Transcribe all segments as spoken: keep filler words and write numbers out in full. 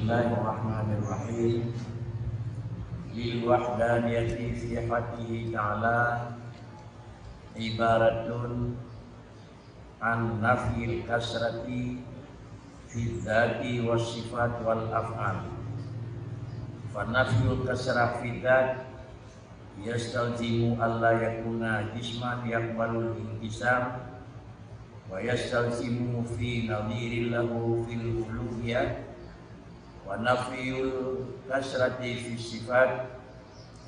Bismillahirrahmanirrahim. Lil wahdaniyati fi haqqihi ta'ala ibaratun an nafyil kasrati fi dzati was sifat wal af'al. Fa nafyul kasrah fi dzat yastalzimu alla yakuna jisman yaqbalul inqisam, wa yastalzimu fi nadhirin lahu fil uluhiyah, wa nafyul kasrati fi sifat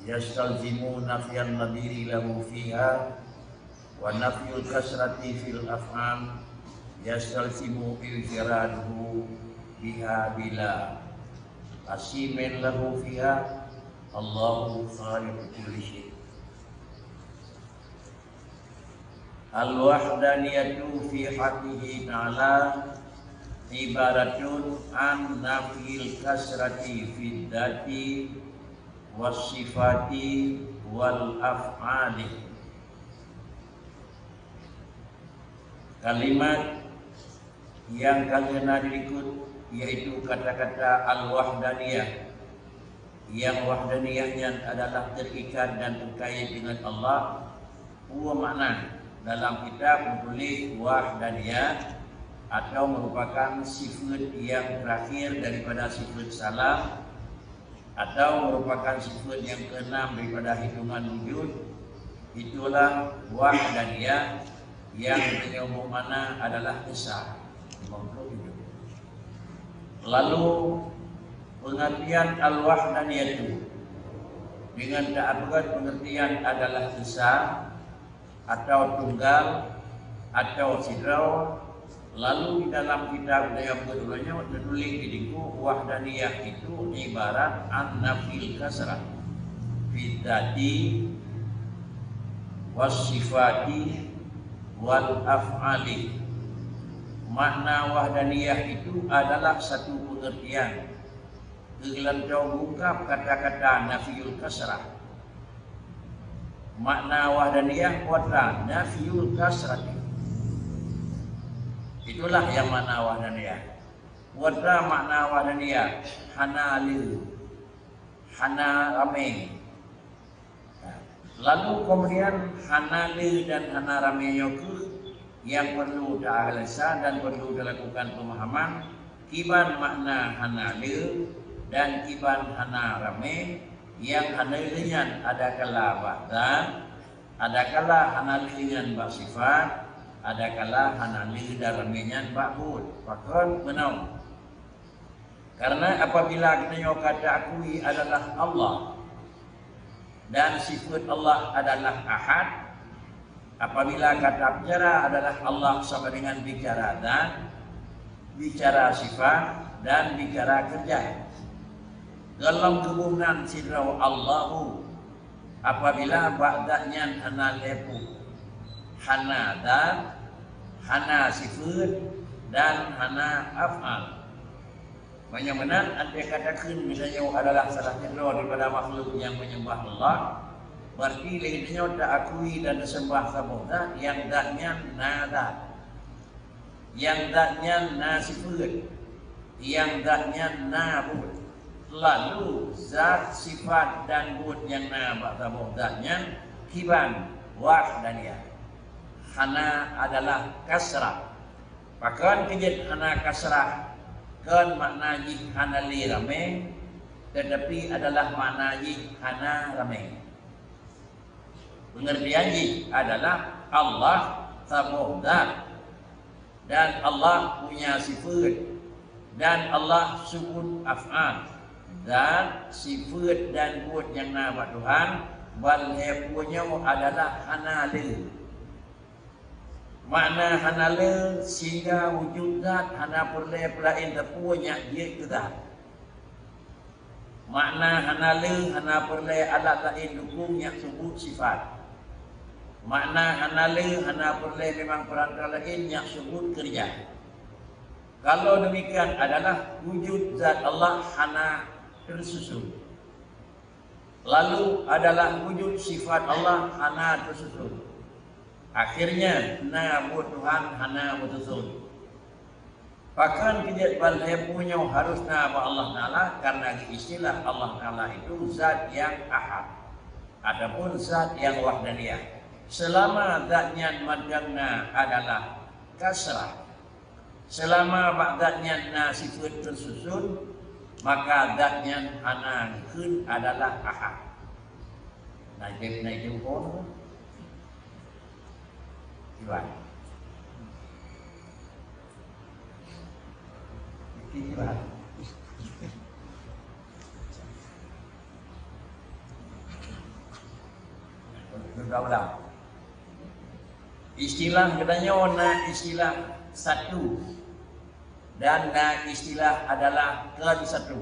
yastalzimu nafyan nadhiri lahu fiha, wa nafyul kasrati fil af'al yastalzimu infiraduhu biha bila qasimin lahu fiha. Allahu khaliqu kulli syai'. Al-wahdaniyatu fi haqqihi ta'ala ibaratun an nafyil kasrati fid dzati was sifati wal af'ali. Kalimat nyang ka geuhana dilikot, yaitu kata-kata al-wahdaniyah. Nyang wahdaniyah nyan adalah terikat dan terkait dengan Allah. Dua makna dalam kitab meutuléh wahdaniyah, atau merupakan sifat yang terakhir daripada sifat salam, atau merupakan sifat yang keenam daripada hitungan wujud, itulah wahdaniyah yang menyambung makna adalah esa. Lalu, pengertian al-wahdaniyah itu dengan tak apeugét pengertian adalah esa, atau tunggal, atau sidroe. Lalu di dalam kitab Dayah Beureuloh nyoe teutuléh di dikeue wahdaniyah itu ibarat an nafil kasrah fi dzati was sifati wal af'ali. Makna wahdaniyah itu adalah satu pengertian keugeulantong ungkap kata-kata nafiyul kasrah. Makna wahdaniyah kuatra nafiyul kasrah. Itulah yang makna wahdaniyah. Kuatra makna wahdaniyah hana le, hana ramé. Lalu kemudian hana le dan hana ramé nyoe kheueh nyang perlu ta-analisa dan perlu talakukan pemahaman, kiban makna hana le dan kiban hana ramé. Nyang hana le nyan adakala bak zat, adakala hana le nyan bak sifat, adakala hana le dan ramé nyan bak buet. Pakon meunoe? Karena apabila geutanyoe ka taakui adalah Allah dan sifat Allah adalah Ahad, apabila ka tabicara adalah Allah sama dengan bicara zat, bicara sifat, dan bicara kerja. Dalam geuboh nan sidroe Allahu, apabila bak zat nyan hana lhèe peue, hana zat, hana sifat, dan hana af'al. Meunyoe meunan, andai kata kheun geutanyoe adalah salah sidroe daripada makhluk nyang menyembah Allah, berarti lé geutanyoe taakui dan taseumah saboh zat nyang zat nyan na zat, nyang zat nyan na sifat, nyang zat nyan na buet. Lalu, zat, sifat, dan buet nyang na bak saboh zat nyan kiban wahdaniyah. Hana adalah kasrah. Pakon keu jeuet hana kasrah? Kon makna jih hana lé ramé, teutapi adalah makna jih hana ramé. Pengertian jih adalah Allah saboh zat, dan Allah punya sifat, dan Allah subut af'al. Zat, sifat, dan buet nyang na bak Tuhan, ban lhèe peue nyoe adalah hana lé. Makna hana lé, sehingga wujud zat hana peureulèe peulaén teupeu nyang jeuet keu zat. Makna hana lé, hana peureulèe alat laén dukong nyang subut sifat. Makna hana lé, hana peureulèe memang peurantara laén nyang subut keureuja. Kalau demikian adalah wujud zat Allah hana teususun. Lalu adalah wujud sifat Allah hana teususun. Akhirnya, na buet Tuhan hana meususun. Pakon keujeuet ban lhée peue nyoe harôh na bak Allah Taala? Karena istilah Allah Taala itu zat yang ahad ataupun zat yang wahdaniyah. Selama zat nyan mantong na adalah kasrah, selama bak zat nyan na sifeuet keususun, maka zat nyan hana geukheun adalah ahad. Na jeuem, na jeuem phon. Iwan. Iwan. Ulang. Istilah geutanyoe na istilah satu dan na istilah adalah kon satu.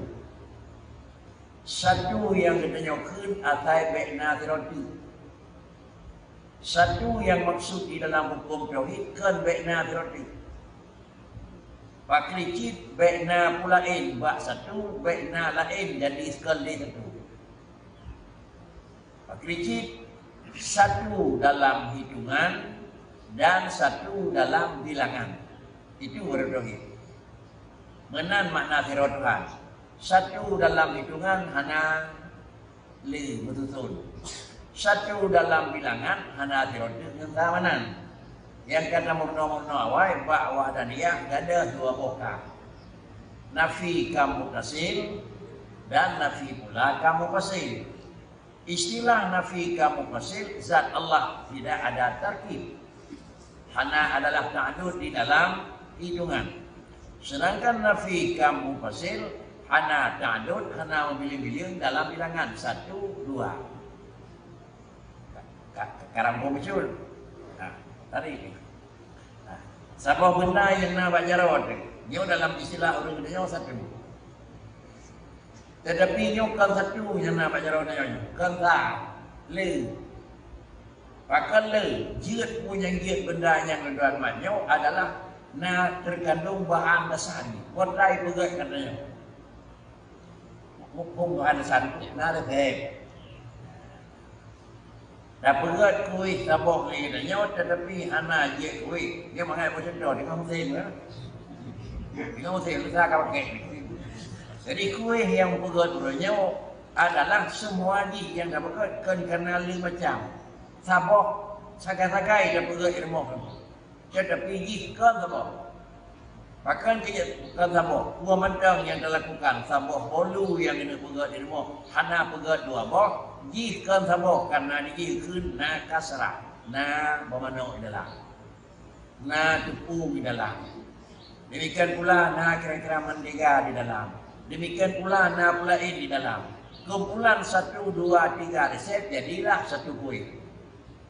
Satu nyang geutanyoe kheun asai bék na sidroe teuk. Satu nyang maksud di dalam huköm tauhid kon bék na sidroe teuk. Pakri cit bék na peue laén bak satu, bék na laén jadi sekali satu. Pakri cit satu dalam hitungan dan satu dalam bilangan. Itu ureuëng tauhid. Meunan makna sidroe Tuhan. Satu dalam hitungan hana lé meususun. Satu dalam bilangan hana sidroe teuk ngon sa meunan. Nyang ka tameurunoe-meurunoe awai bak wahdaniyah gadôh dua boh ka. Nafi kam muttasil dan nafi pula kam munfasil. Istilah nafi kam munfasil, zat Allah tidak ada tarkib. Hana adalah ta'addud di dalam hitungan. Sedangkan nafi kam munfasil hana ta'addud, hana meubileung-bileung dalam bilangan satu, dua. Ka, ka, ka rampung beutôi. Nah, tadi. Nah, saboh benda nyang na bak jaroe teuh, nyoe dalam istilah ureuëng geutanyoe satu. Tetapi nyoe kon satu nyang na bak jaroe nyoe, kon sa, lé. Pakon lé, jeuet peue nyang jeuet benda nyang lôn tuan mat nyoe adalah na teukandong bahan dasar. Potai peugét kata nyoe. Muphom bahan dasar na lé. Tapeugét kueh saboh lé tanyoe, tetapi hana jeuet kueh. Nyoe mangat beucuntoh, deungoe Husen, ya. Deungoe Husen, usah ka pakai. Jadi, kueh nyang peugét uroe nyoe adalah semua jih nyang tapeugét kon kana lé macam. Saboh, sagai-sagai tapeugét di rumoh. Tetapi jih kon saboh. Pakon keu jih kon saboh? Peue mantong nyang talakukan saboh, bolu nyang keuneuk peugét di rumoh, hana peugét dua boh, jih kon saboh, karena di jih kheun na kasrah, na beumanok di dalam, na teupung di dalam. Demikian pula na kira-kira mandega di dalam. Demikian pula na peulaén di dalam. Kumpulan satu, dua, tiga resep jadilah satu kueh.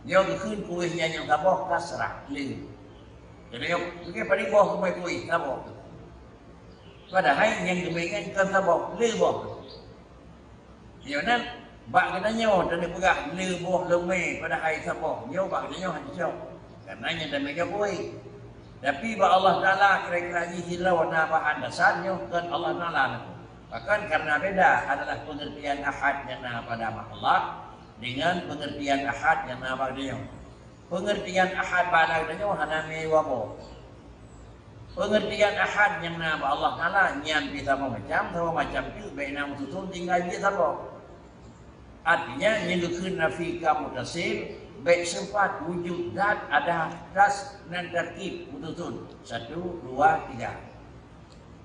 Nyoe geukheun kueh nyan nyang saboh kasrah, lé. Jadi nyoe, mungkin paling boh keumeung kueh saboh. Padahai nyang geumeung nyan kon saboh, lé boh. Nyoe nan, bak geutanyoe taneuk peugah lé boh leumé padahai saboh. Nyoe bak geutanyoe hana cocok. Karena nyang tameung nyoe kueh. Tapi bak Allah Taala kira-kira jih sidroe na bahan dasar nyoe kon Allah Taala. Bahkan karena beda adalah pengertian ahad nyang na pada Allah dengan pengertian ahad nyang na bak geutanyoe. Pengertian ahad bak geutanyoe hana mé dua boh. Pengertian ahad nyang na bak Allah Taala nyan pih saboh macam, saboh macam tu, bék na meususun tinggai jih saboh. Artinya, nyang geukheun nafi ka mutasil, bék seumpat wujud zat ada tas nan tarkib meususun. Satu, dua, tiga.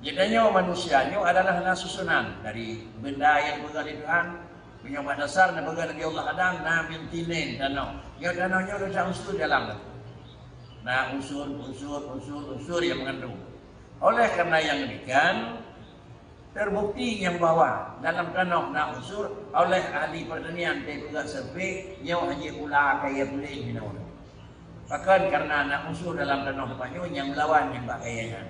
Geutanyoe manusia nyoe adalah na susunan dari benda nyang dipeugah lé Tuhan. Meunyoe bak dasar na peugah Nabi Allah Adam na min tinin tanoh. Nyoe tanoh nyoe teuntang unsur dalam. Na unsur, unsur, unsur, unsur nyang meugandong. Oleh karena nyang demikian, terbukti nyang bahwa dalam tanoh na unsur, oleh ahli pertanian teupeugah survei, nyoe hana pula kaya puléh minoe. Pakon? Karena na unsur dalam tanoh teumpat nyoe nyang meulawan nyan bak kaya nyan.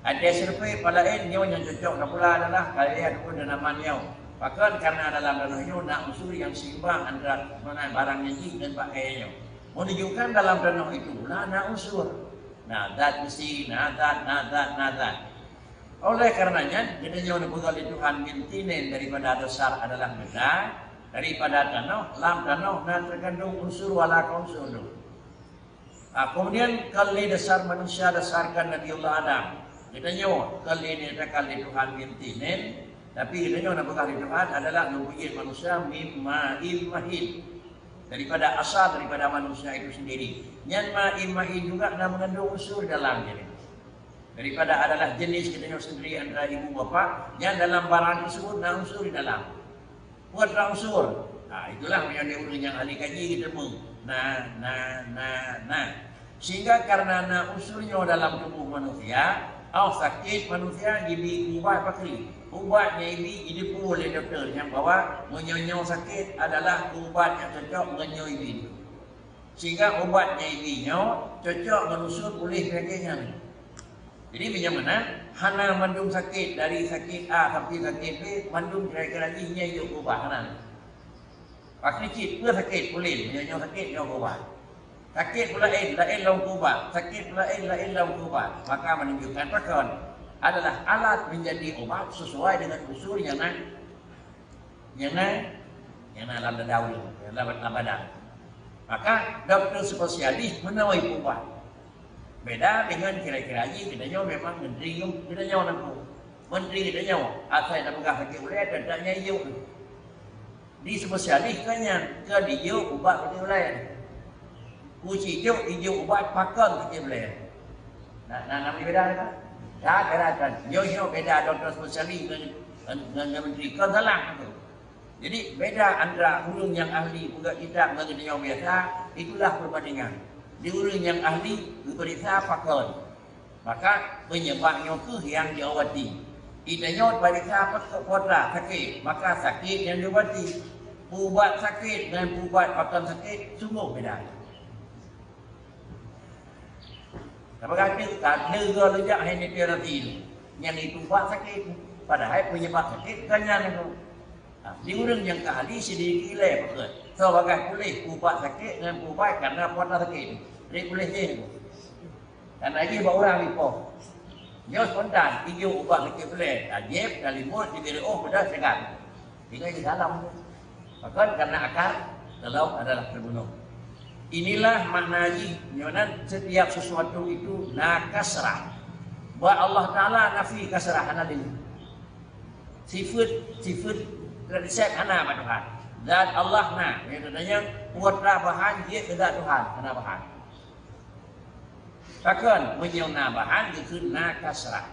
Até survei palaén nyoe nyang cocok tapula adalah kaya ataupun tanaman nyoe. Pakon? Karena dalam tanoh nyoe na unsur nyang seimbang antara mana barang nyang jih ngon bak kaya nyoe. Menunjukkan dalam tanoh itu pula na unsur. Na zat besi, na zat, na zat, na zat. Oleh karena nyan, geutanyoe neupeugah lé Tuhan min tinin daripada dasar adalah benda, daripada tanoh, lam tanoh na teukandong unsur wala ka unsur tu. Ah, kemudian kali dasar manusia dasarkan Nabi Allah Adam. Geutanyoe kon lé neutakan lé Tuhan mim tih nen, tapi geutanyoe neupeugah lé Tuhan adalah neupeujeuet manusia mim ma'in mahin. Daripada asal daripada manusia itu sendiri. Nyan ma'in mahin juga na mengandung unsur dalam diri. Daripada adalah jenis geutanyoe sendiri antara ibu bapa, nyan dalam barang tersebut na unsur di dalam. Buat unsur. Ha, itulah meunyoe ureuëng nyang ahli kaji geuteumeung. Na, na, na, na. Sehingga karena na unsur nyoe dalam tubuh manusia, oh sakét manusia jibi ubat pakri. Ubat nyang ibi jideungoe lé dokto nyang bahwa meunyoe nyoe sakét adalah ubat nyang cocok ngon nyoe ibi. Sehingga ubat nyang ibi nyoe cocok ngon unsur puléh penyakét nyan. Jadi meunyoe meunan, hana mandum sakét dari sakét A sampai sakét B, mandum kira-kira jih nyan yue ubat hana. Pasti cit peue sakét puléh, meunyoe nyoe sakét nyoe ubat. Sakét pula laén, laén lom ubat. Sakét pula laén, laén lom ubat. Maka menunjukkan pakon adalah alat menjadi ubat sesuai dengan unsur yang na, yang na, yang na lam dada ureuëng, lam, lam badan. Maka doktor spesialis meunawai ubat. Beda dengan kira-kira jih geutanyoe memang menteri geutanyoe nampu. Menteri geutanyoe asai tapeugah sakét ulée tetap nyang iyuk. Di spesialis kan nyan, ka dijok ubat sakét ulée. Kuci jok dijok ubat pakon sakét ulée. Nah, nah, nama beda kan? Dah beda kan. Nyoe nyoe beda doktor spesialis dengan, dengan, dengan menteri. Kan salah tu. Jadi beda antara ureuëng nyang ahli peugah kitab ngon geutanyoe biasa, itulah perbandingan. Di ureuëng nyang ahli geupeuriksa pakon. Maka penyebab nyoe keuh nyang diobati. Geutanyoe peuriksa pakon sakét, maka sakét nyang diobati. Ubat sakét ngon ubat pakon sakét sungguh beda. Tapi kata, kata leujak hai ni terapi tu. Nyang itu ubat sakét. Padahal penyebab sakét bukan nyan itu. Ha, di ureuëng nyang ka ahli sidiki ilée pakon. Sebagai puléh ubat sakét ngon ubat karena kuasa sakét. Jadi puléh jih tu. Karena jih bak urang ipoh. Nyoe spontan, ijok ubat sakét ulée, tajép, talimot, diberi oh, peugah segan. Tinggai di dalam tu. Pakon karena akar dalam adalah terbunuh. Inilah makna jih nyoe nan setiap sesuatu itu na kasrah. Bak Allah Taala nafi kasrah hana lé. Sifat, sifat resep hana bak Tuhan. Zat Allah na. Yang katanya kuat bahan jeuet keu zat Tuhan hana bahan. Pakon meunyoe na bahan geukheun na kasrah.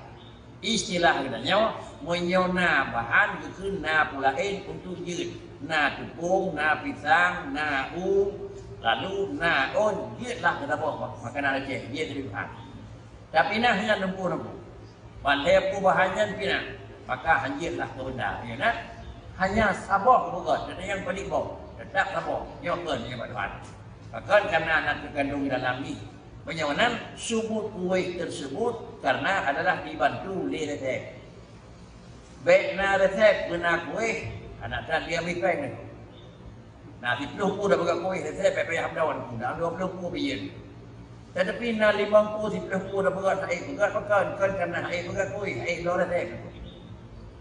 Istilah geutanyoe, meunyoe na bahan geukheun na peulaén untuk jeuet. Na teupông, na pisang, na u, lalu na ôn, jeuetlah keu saboh makanan Aceh, jeuet keu bahan. Tapi na hana teupông-teupông. Ban lhée peue bahan nyan pih na, maka hanjeuetlah keu benda. Ya na? Hanya saboh beugöt, dan nyang paling boh, tetap saboh. Nyoe kheun nyang bak Tuhan. Pakon karena na teukandung dalam jih. Meunyoe nan subut kueh tersebut karena adalah dibantu lé resep. Bék na resep beuna kueh, aneuk that dia mipeng. Na siplôh pu dapeugöt kueh, resep bék payah meudawan pu, na dua plôh pu bijéh. Tetapi na limong pu, siplôh pu dapeugöt hai peugöt pakon, kon karena hai peugöt kueh, hai bloe resep.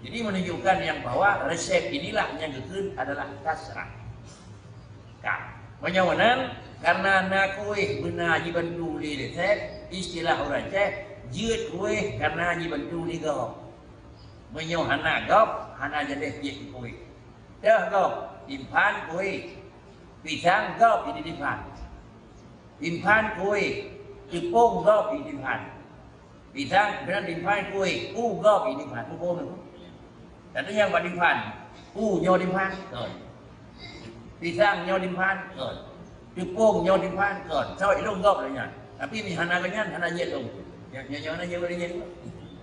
Jadi menunjukkan yang bahwa resep inilah yang geukheun adalah kasrah. Ka. Meunyoe nan, karena na kueh beuna jibantu lé resep, istilah ureuëng Aceh, jeuet kueh karena jibantu lé gob. Meunyoe hana gob, hana jadeh jeuet kueh. Teuh gob, timphan kueh. Pisang gob jadi timphan. Timphan kueh. Teupông gob jadi timphan. Pisang beuna timphan kueh, u gob ini timphan, u pun. Tapi nyang bak timphan, u nyoe timphan, kon. Pisang nyoe timphan, kon. Teupông nyoe timphan, kon. Sawét lôn gob lagée nyan. Tapi mi hana lagée nyan, hana jeuet lôn. Nyang nyoe hana jeuet lagée nyan.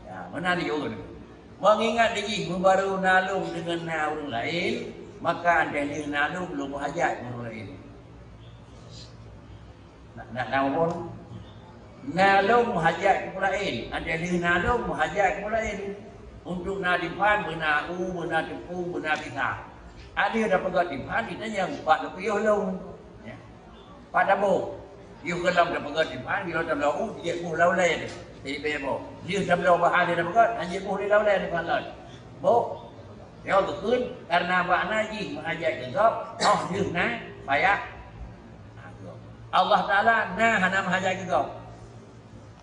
Ya, mana dia ureuëng? Mengingat di jih meubaru na lôn deungon na ureuëng laén, maka andai lheueh na lôn, lôn meuhajat ngon ureuëng laén. Nak, nak, nak umur. Na lôn meuhajat keu laén. Ada lheueh na lôn meuhajat keu laén. Untuk na dipan, beuna u, beuna teupông, beuna pisang. Ada dah peugah dipan, kita nyang bak leupiyôh lôn. Ya. Pada boh. Yôh keulam dah peugah dipan, bila dah u, dia boh lawan laén. Jadi, boh. Dia dah boh bahan dia dah peugah, hanya boh dia lawan laén, bukan lain. Boh. Nyoe geukheun karena bak na jih meuhajat keu gob, oh lheueh na payah. Allah Taala na hana meuhajat keu gob.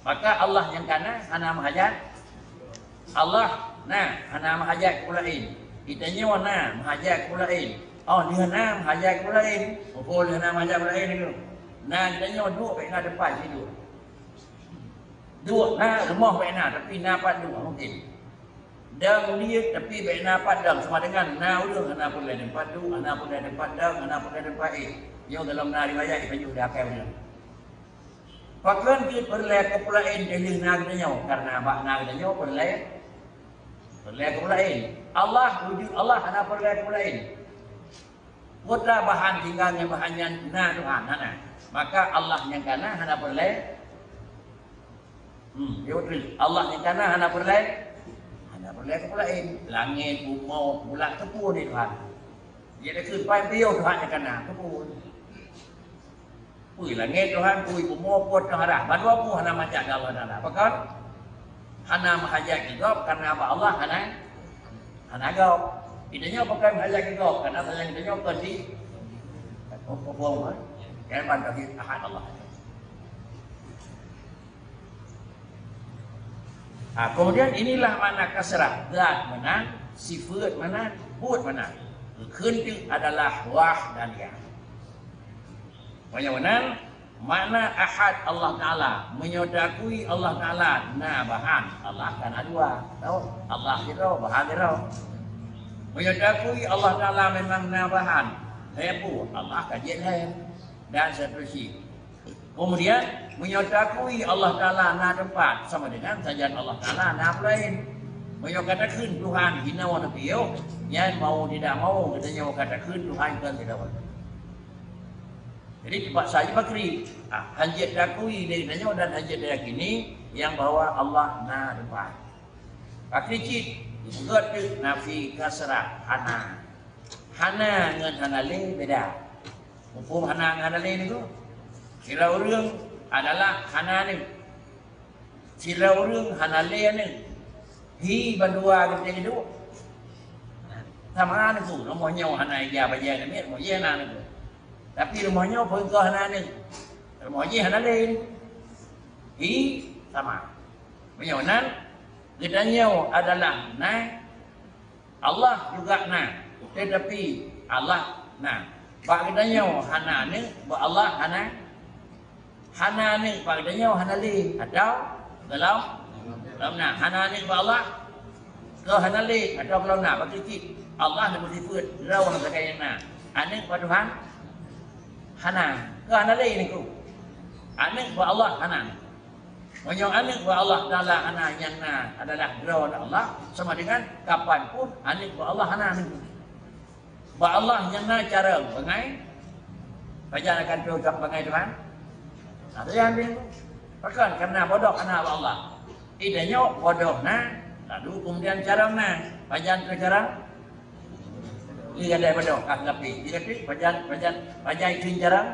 Maka Allah nyang ka na hana meuhajat Allah na, hana meuhajat keu laén. Geutanyoe na, meuhajat keu laén. Oh, lheueh na, meuhajat keu laén. Muphom lheueh na, meuhajat keu laén nyoe. Na geutanyoe duek bèk na teumpat jiduek. Duek na, rumoh bèk na, tapi na pat duek mungken. Dong liet, tapi bèk na pat dong, sama dengan na ureueng hana peureulèe teumpat duek, hana peureulèe teumpat dong, hana peureulèe teumpat éh. Nyoe dalam na riwayat, ipajoh di akai ureueng. Pakon jeuet peureulèe keu peulaén teuh lheueh na geutanyoe? Karena bak na geutanyoe peureulèe, peureulèe keu peulaén. Allah, wujud Allah hana peureulèe keu peulaén. Peue bahan tinggai ngon bahan nyan na Tuhan, hana. Maka Allah nyang ka na hana peureulèe. Hmm, ya betul. Allah nyang ka na hana peureulèe, hana peureulèe keu peulaén. Langét, bumoe, bulan, keupeue ni Tuhan. Jadi keupeue piôh Tuhan nyang ka na, keupeue. Peue langét Tuhan, peue bumoe, peue teuharah. Bandua peue hana meuhajat keu Allah Taala. Pakon? Hana meuhajat keu gob, karena bak Allah hana, hana gob. Geutanyoe pakon meuhajat keu gob, karena sayang geutanyoe kon di, kon di, kan ban tauhid ahad Allah. Ha, kemudian inilah makna kasrah, zat meunan, sifat meunan, buet meunan. Kheun teuk adalah wahdaniyah. Meunyoe meunan, makna ahad Allah Taala, meunyoe takui Allah Taala na bahan, Allah ka na dua. Tau? Allah sidroe, bahan sidroe. Meunyoe takui Allah Taala memang na bahan, lhèe peue, Allah ka jeuet lhèe. Dan seterusnya. Kemudian, meunyoe takui Allah Taala na teumpat, sama dengan sajan Allah Taala na peulaén. Meunyoe ka takheun Tuhan hinoe neupiôh, nyan mau tidak mau, geutanyoe ka takheun Tuhan kon sidroe. Jadi, teupaksa jih pakri. Ah, hanjeuet takui lé geutanyoe dan hanjeuet tayakini nyang bahwa Allah na teumpat. Pakri cit, geupeugöt teuk nafi kasrah, hana. Hana ngon hana lé beda. Muphom hana ngon hana lé nyoe? Sidroe ureueng adalah hana aneuk. Sidroe ureueng hana lé aneuk. Hi bandua geutanyoe duek. Sama nyoe, rumoh nyoe hana ija bajèe namiet, rumoh jih hana aneuk. Tapi rumoh nyoe peue keuh hana aneuk. Rumoh jih hana lé. Hi sama. Meunyoe nan, geutanyoe adalah na, Allah juga na, tetapi Allah na. Bak geutanyoe hana aneuk, bak Allah hana, hana aneuk bak geutanyoe hana lé, atau golom, golom na. Hana aneuk bak Allah, keu hana lé, atau golom na, bak cit. Allah na beusifeut droe sagai nyang na. Aneuk bak Tuhan hana, keu hana lé nyoe. Aneuk bak Allah hana. Meunyoe aneuk bak Allah Taala hana, nyang na adalah droe Allah, sama dengan kapan pun aneuk bak Allah hana aneuk. Bak Allah nyang na carông bangai, pajan akan troh bangai Tuhan? Nah, tu nyang dia. Pakon? Karena bodoh hana bak Allah. Geutanyoe bodoh na, lalu kemudian carông na. Pajan troh carông? Lheueh gadôh bodoh, ah, tapi. Jadi, pajan, pajan, pajan ikheun carông?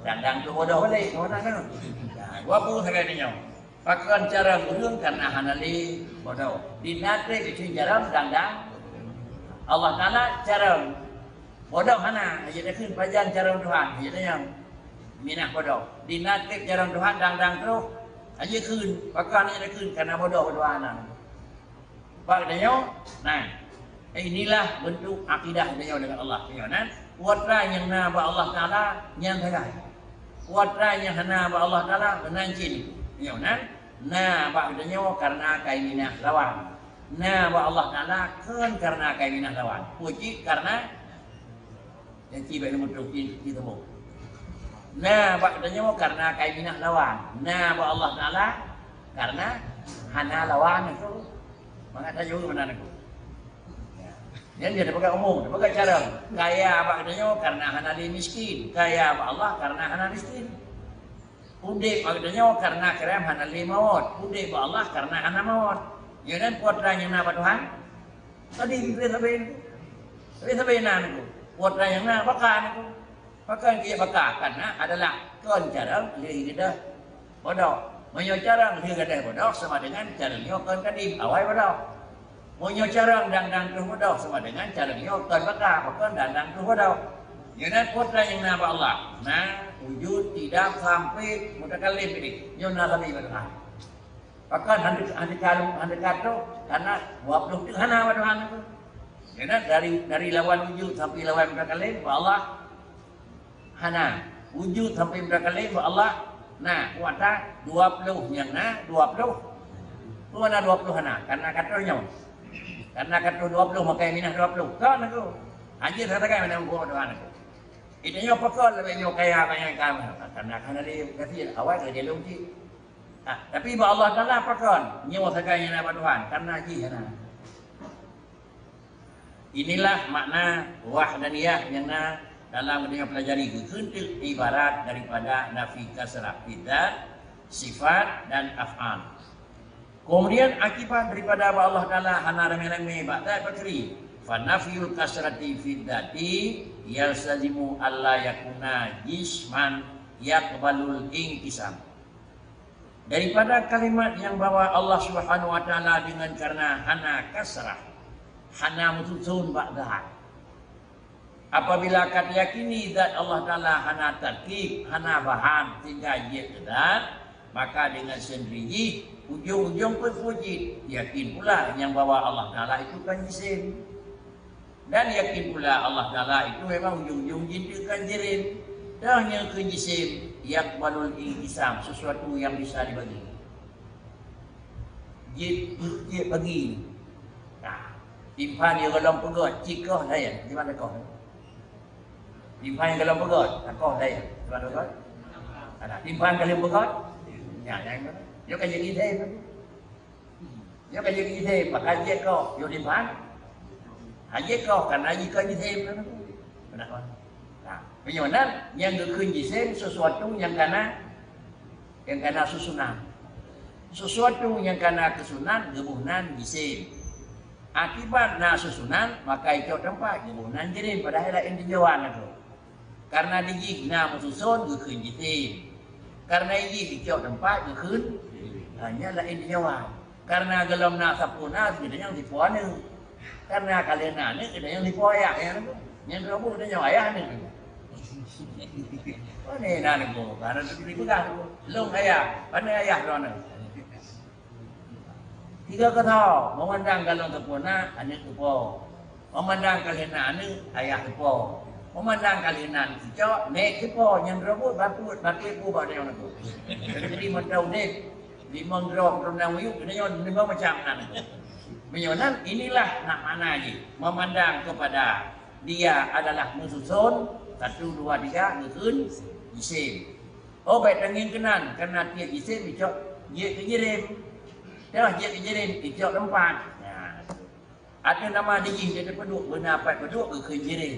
Dang-dang troh bodoh balik, bodoh kan? Nah, dua puluh sagai nyoe. Pakon carông ureueng karena hana lé bodoh. Di na trép ikheun carông dang-dang. Allah Taala carông bodoh hana, hana jeuet takheun pajan carông Tuhan, hana jeuet tanyong. Minah bodoh. Di na trép carông Tuhan dang-dang troh, hana jeuet kheun, pakon hana jeuet takheun karena bodoh, bodoh hana. Bak geutanyoe, nah, inilah bentuk akidah geutanyoe dengan Allah. Nyoe nan, kuasa nyang na bak Allah Taala nyang sagai. Kuasa nyang hana bak Allah Taala meunan cit. Nyoe nan, na bak geutanyoe karena kaiminah lawan. Na bak Allah Taala kon karena kaiminah lawan. Peue cit? Karena Janci bak ilmu tauhid di teumo. Na bak geutanyoe karena kaiminah lawan. Na bak Allah Taala karena hana lawan itu. Mangat tanyoe meunan aku. Nyan dia peugah umum, peugah cara. Kaya bak geutanyoe karena hana lé miskin. Kaya bak Allah karena hana miskin. Udép bak geutanyoe karena kirém hana lé mawöt. Udép bak Allah karena hana mawöt. Nyoe nan peue nyang na bak Tuhan? Tadi sabe-sabe nyoe. Sabe-sabe na nyoe. Peue nyang na baka nyoe. Pakon keu baka? Karena adalah kon carông lheueh gadôh bodoh. Meunyoe carông lheueh gadôh bodoh sama dengan carông nyoe kon kadim, awai bodoh. Meunyoe carông dang-dang troh bodoh sama dengan carông nyoe kon baka, pakon dang-dang troh bodoh. Nyoe nan peue nyang na bak Allah. Na, wujud, tidak, sampai, mutakallim tadi. Nyoe na sabe bak Tuhan. Pakon hana, hana ka, hana ka troh, karena dua ploh teuk hana bak Tuhan tu. Karena dari, dari lawan wujud sampai lawan mutakalim, bak Allah hana. Wujud sampai mutakalim, bak Allah na. Kuasa dua ploh nyang na, dua ploh. Peue makna dua ploh hana? Karena ka troh nyoe. Karena ka troh dua ploh, maka minus dua ploh. Kon aku. Hana sagai mana ukur Tuhan aku. Itu nyoe pakon lebih nyoe kaya banyak kamu. Karena hana lé kasih awai ke dia lungki. Ha, tapi bak Allah Taala pakon nyoe sagai nyang na bak Tuhan, karena jih hana. Inilah makna wahdaniyah nyang na dalam geutanyoe pelajari, geukheun teuk ibarat daripada nafi kasrah fi dzat, sifat dan af'al. Kemudian akibat daripada bak Allah Taala hana ramé-ramé bak zat pakri, fa nafyul kasrati fi dzati yalzazimu alla yakuna jisman yaqbalul inqisam. Daripada kalimat nyang bahwa Allah Subhanahu wa Taala dengan karena hana kasrah, hana meususon bak zat. Apabila ka tayakini zat Allah Taala hana tarkib, hana bahan sehingga jeuet keu zat, maka dengan sendiri jih ujong-ujong peupuji yakin pula nyang bahwa Allah Taala itu kan jisim. Dan yakin pula Allah Taala itu memang ujong-ujong jih kan jirim. Dan nyang keu jisim, yaqbalul inqisam, sesuatu yang bisa dibagi. Jeuet, jeuet bagi. Nah, timphan nyang golom peugöt, cit koh laén, di mana koh? Timphan nyang golom peugöt, nah, koh laén, di mana koh? Ada timphan golom peugöt? Ya, yang mana? Dia kan jadi laén. Nyoe ka jeuet keu jisim, maka jeuet koh, yôh timphan. Ha, jeuet koh, karena jih kon jisim. Beuna. Nah, meunyoe nan, nyang geukheun jisim sesuatu nyang kana, nyang kana susunan. Sesuatu nyang kana keusunan, geuboh nan jisim. Akibat na susunan, maka icok teumpat, geuboh nan jirim, padahai laén tinjauan tu. Karena di jih na meususon geukheun jisim. Karena di jih icok teumpat geukheun, hanya laén di Jawa. Karena golom na sapeue na, geutanyoe nyang sipo aneuk. Karena ka lheueh na aneuk, geutanyoe nyang sipo ayah, ya, nyan droe bu geutanyoe ayah aneuk. Pane na aneuk bu, karena tu dipeugah tu. Lôn ayah, pane ayah droeneuh. Tiga kata, memandang golom sapeue na, aneuk sipo. Memandang ka lheueh na aneuk, ayah sipo. Memandang ka lheueh na aneuk cicok, nek sipo, nyang droe bu, bacut, bacut bu bak tanyoe nanggroe. Jadi, mantong udép, limong droe, mantong na miyueb, tanyoe limong macam nan. Meunyoe nan, inilah nak makna jih. Memandang kepada dia adalah meususon, satu, dua, tiga, geukheun, jisim. Oh, bèk tangieng keunan, karena tiep jisim icok jeuet keu jirim. Teuh jeuet keu jirim, icok teumpat. Nah, ateueh nama di jih teupeuduk, beuna pat peuduek geukheun jirim.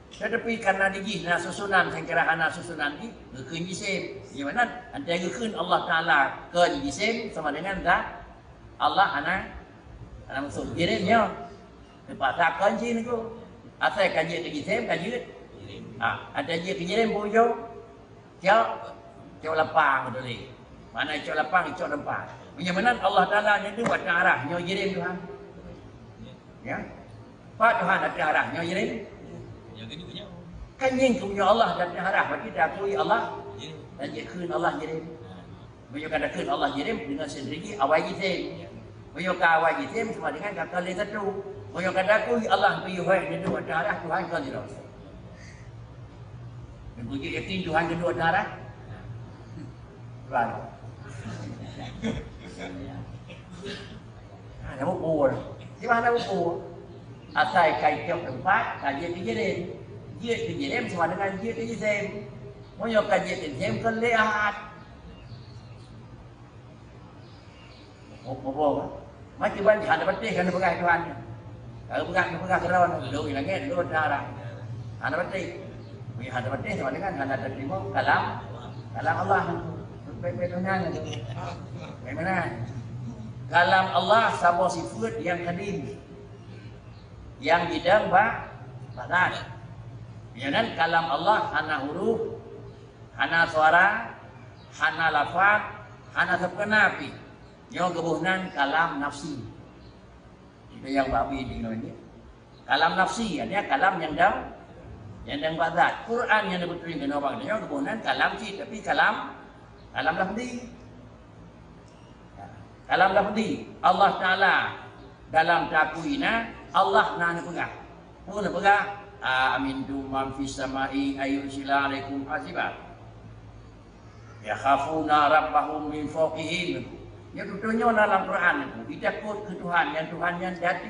Tetapi karena di jih na susunan, sangkira hana susunan jih, geukheun jisim. Di mana? Antara geukheun Allah Taala kon jisim sama dengan zat Allah hana, hana meususon. Jirim nyoe. Teupaksa kon jih nanggroe. Asai ka jeuet keu jisim, ka jeuet. Ha, ada jeuet keu jirim, bujong. Cok, cok lapang beutôi. Mana cok lapang, cok teumpat. Meunyoe meunan Allah Taala nyoe duek ateueh arah, nyoe jirim Tuhan. Ya. Pat Tuhan ateueh arah, nyoe jirim. Kan nyang keu meunyoe Allah ateueh arah, berarti takui Allah. Dan jikheun Allah jirim. Meunyoe ka takheun Allah jirim, dengan sendiri awai jisim. Meunyoe ka awai jisim, sama dengan ka kali satu. Meunyoe ka takui Allah geuyue hai, nyoe duek ateueh arah Tuhan kon sidroe. Neubeujiek yakin Tuhan geuyue duek ateueh arah? Tuhan. Hana meuphom. Cuma hana meuphom. Asai ka icok teumpat, ka jeuet keu jirim. Jeuet keu jirim sama dengan jeuet keu jisim. Meunyoe ka jeuet keu jisim, kon lé ahad. Muphom, muphom. Macam mana hana patéh kan peugah Tuhan. Kalau peugah, peugah keudroe, lôn di langét, lôn di darat. Hana patéh. Meunyoe hana patéh, sama dengan hana teurimong kalam, kalam Allah. Baik-baik nyan. Bagaimana? Kalam Allah saboh sifat yang kadim. Yang jidong bak, bak zat. Nyan kalam Allah hana huruf, hana suara, hana lafaz, hana sapeue na pih. Nyoe geuboh nan kalam nafsi. Itu yang babi di nyoe ni. Kalam nafsi, artinya kalam nyang dong, nyang dong bak zat. Quran nyang dipeuturi keunoe bak nyoe geuboh nan kalam cit, tapi kalam, kalam lafzi. Ya. Kalam lafzi, Allah Taala dalam takui na, Allah na neupeugah. Peue neupeugah? "A amintum man fis sama'i an yursila alaikum hasiba." "Yakhafuna rabbahum min fawqihim." Nyoe tutoe nyoe na lam Quran nyoe. Jitakot keu Tuhan, nyang Tuhan nyan dati.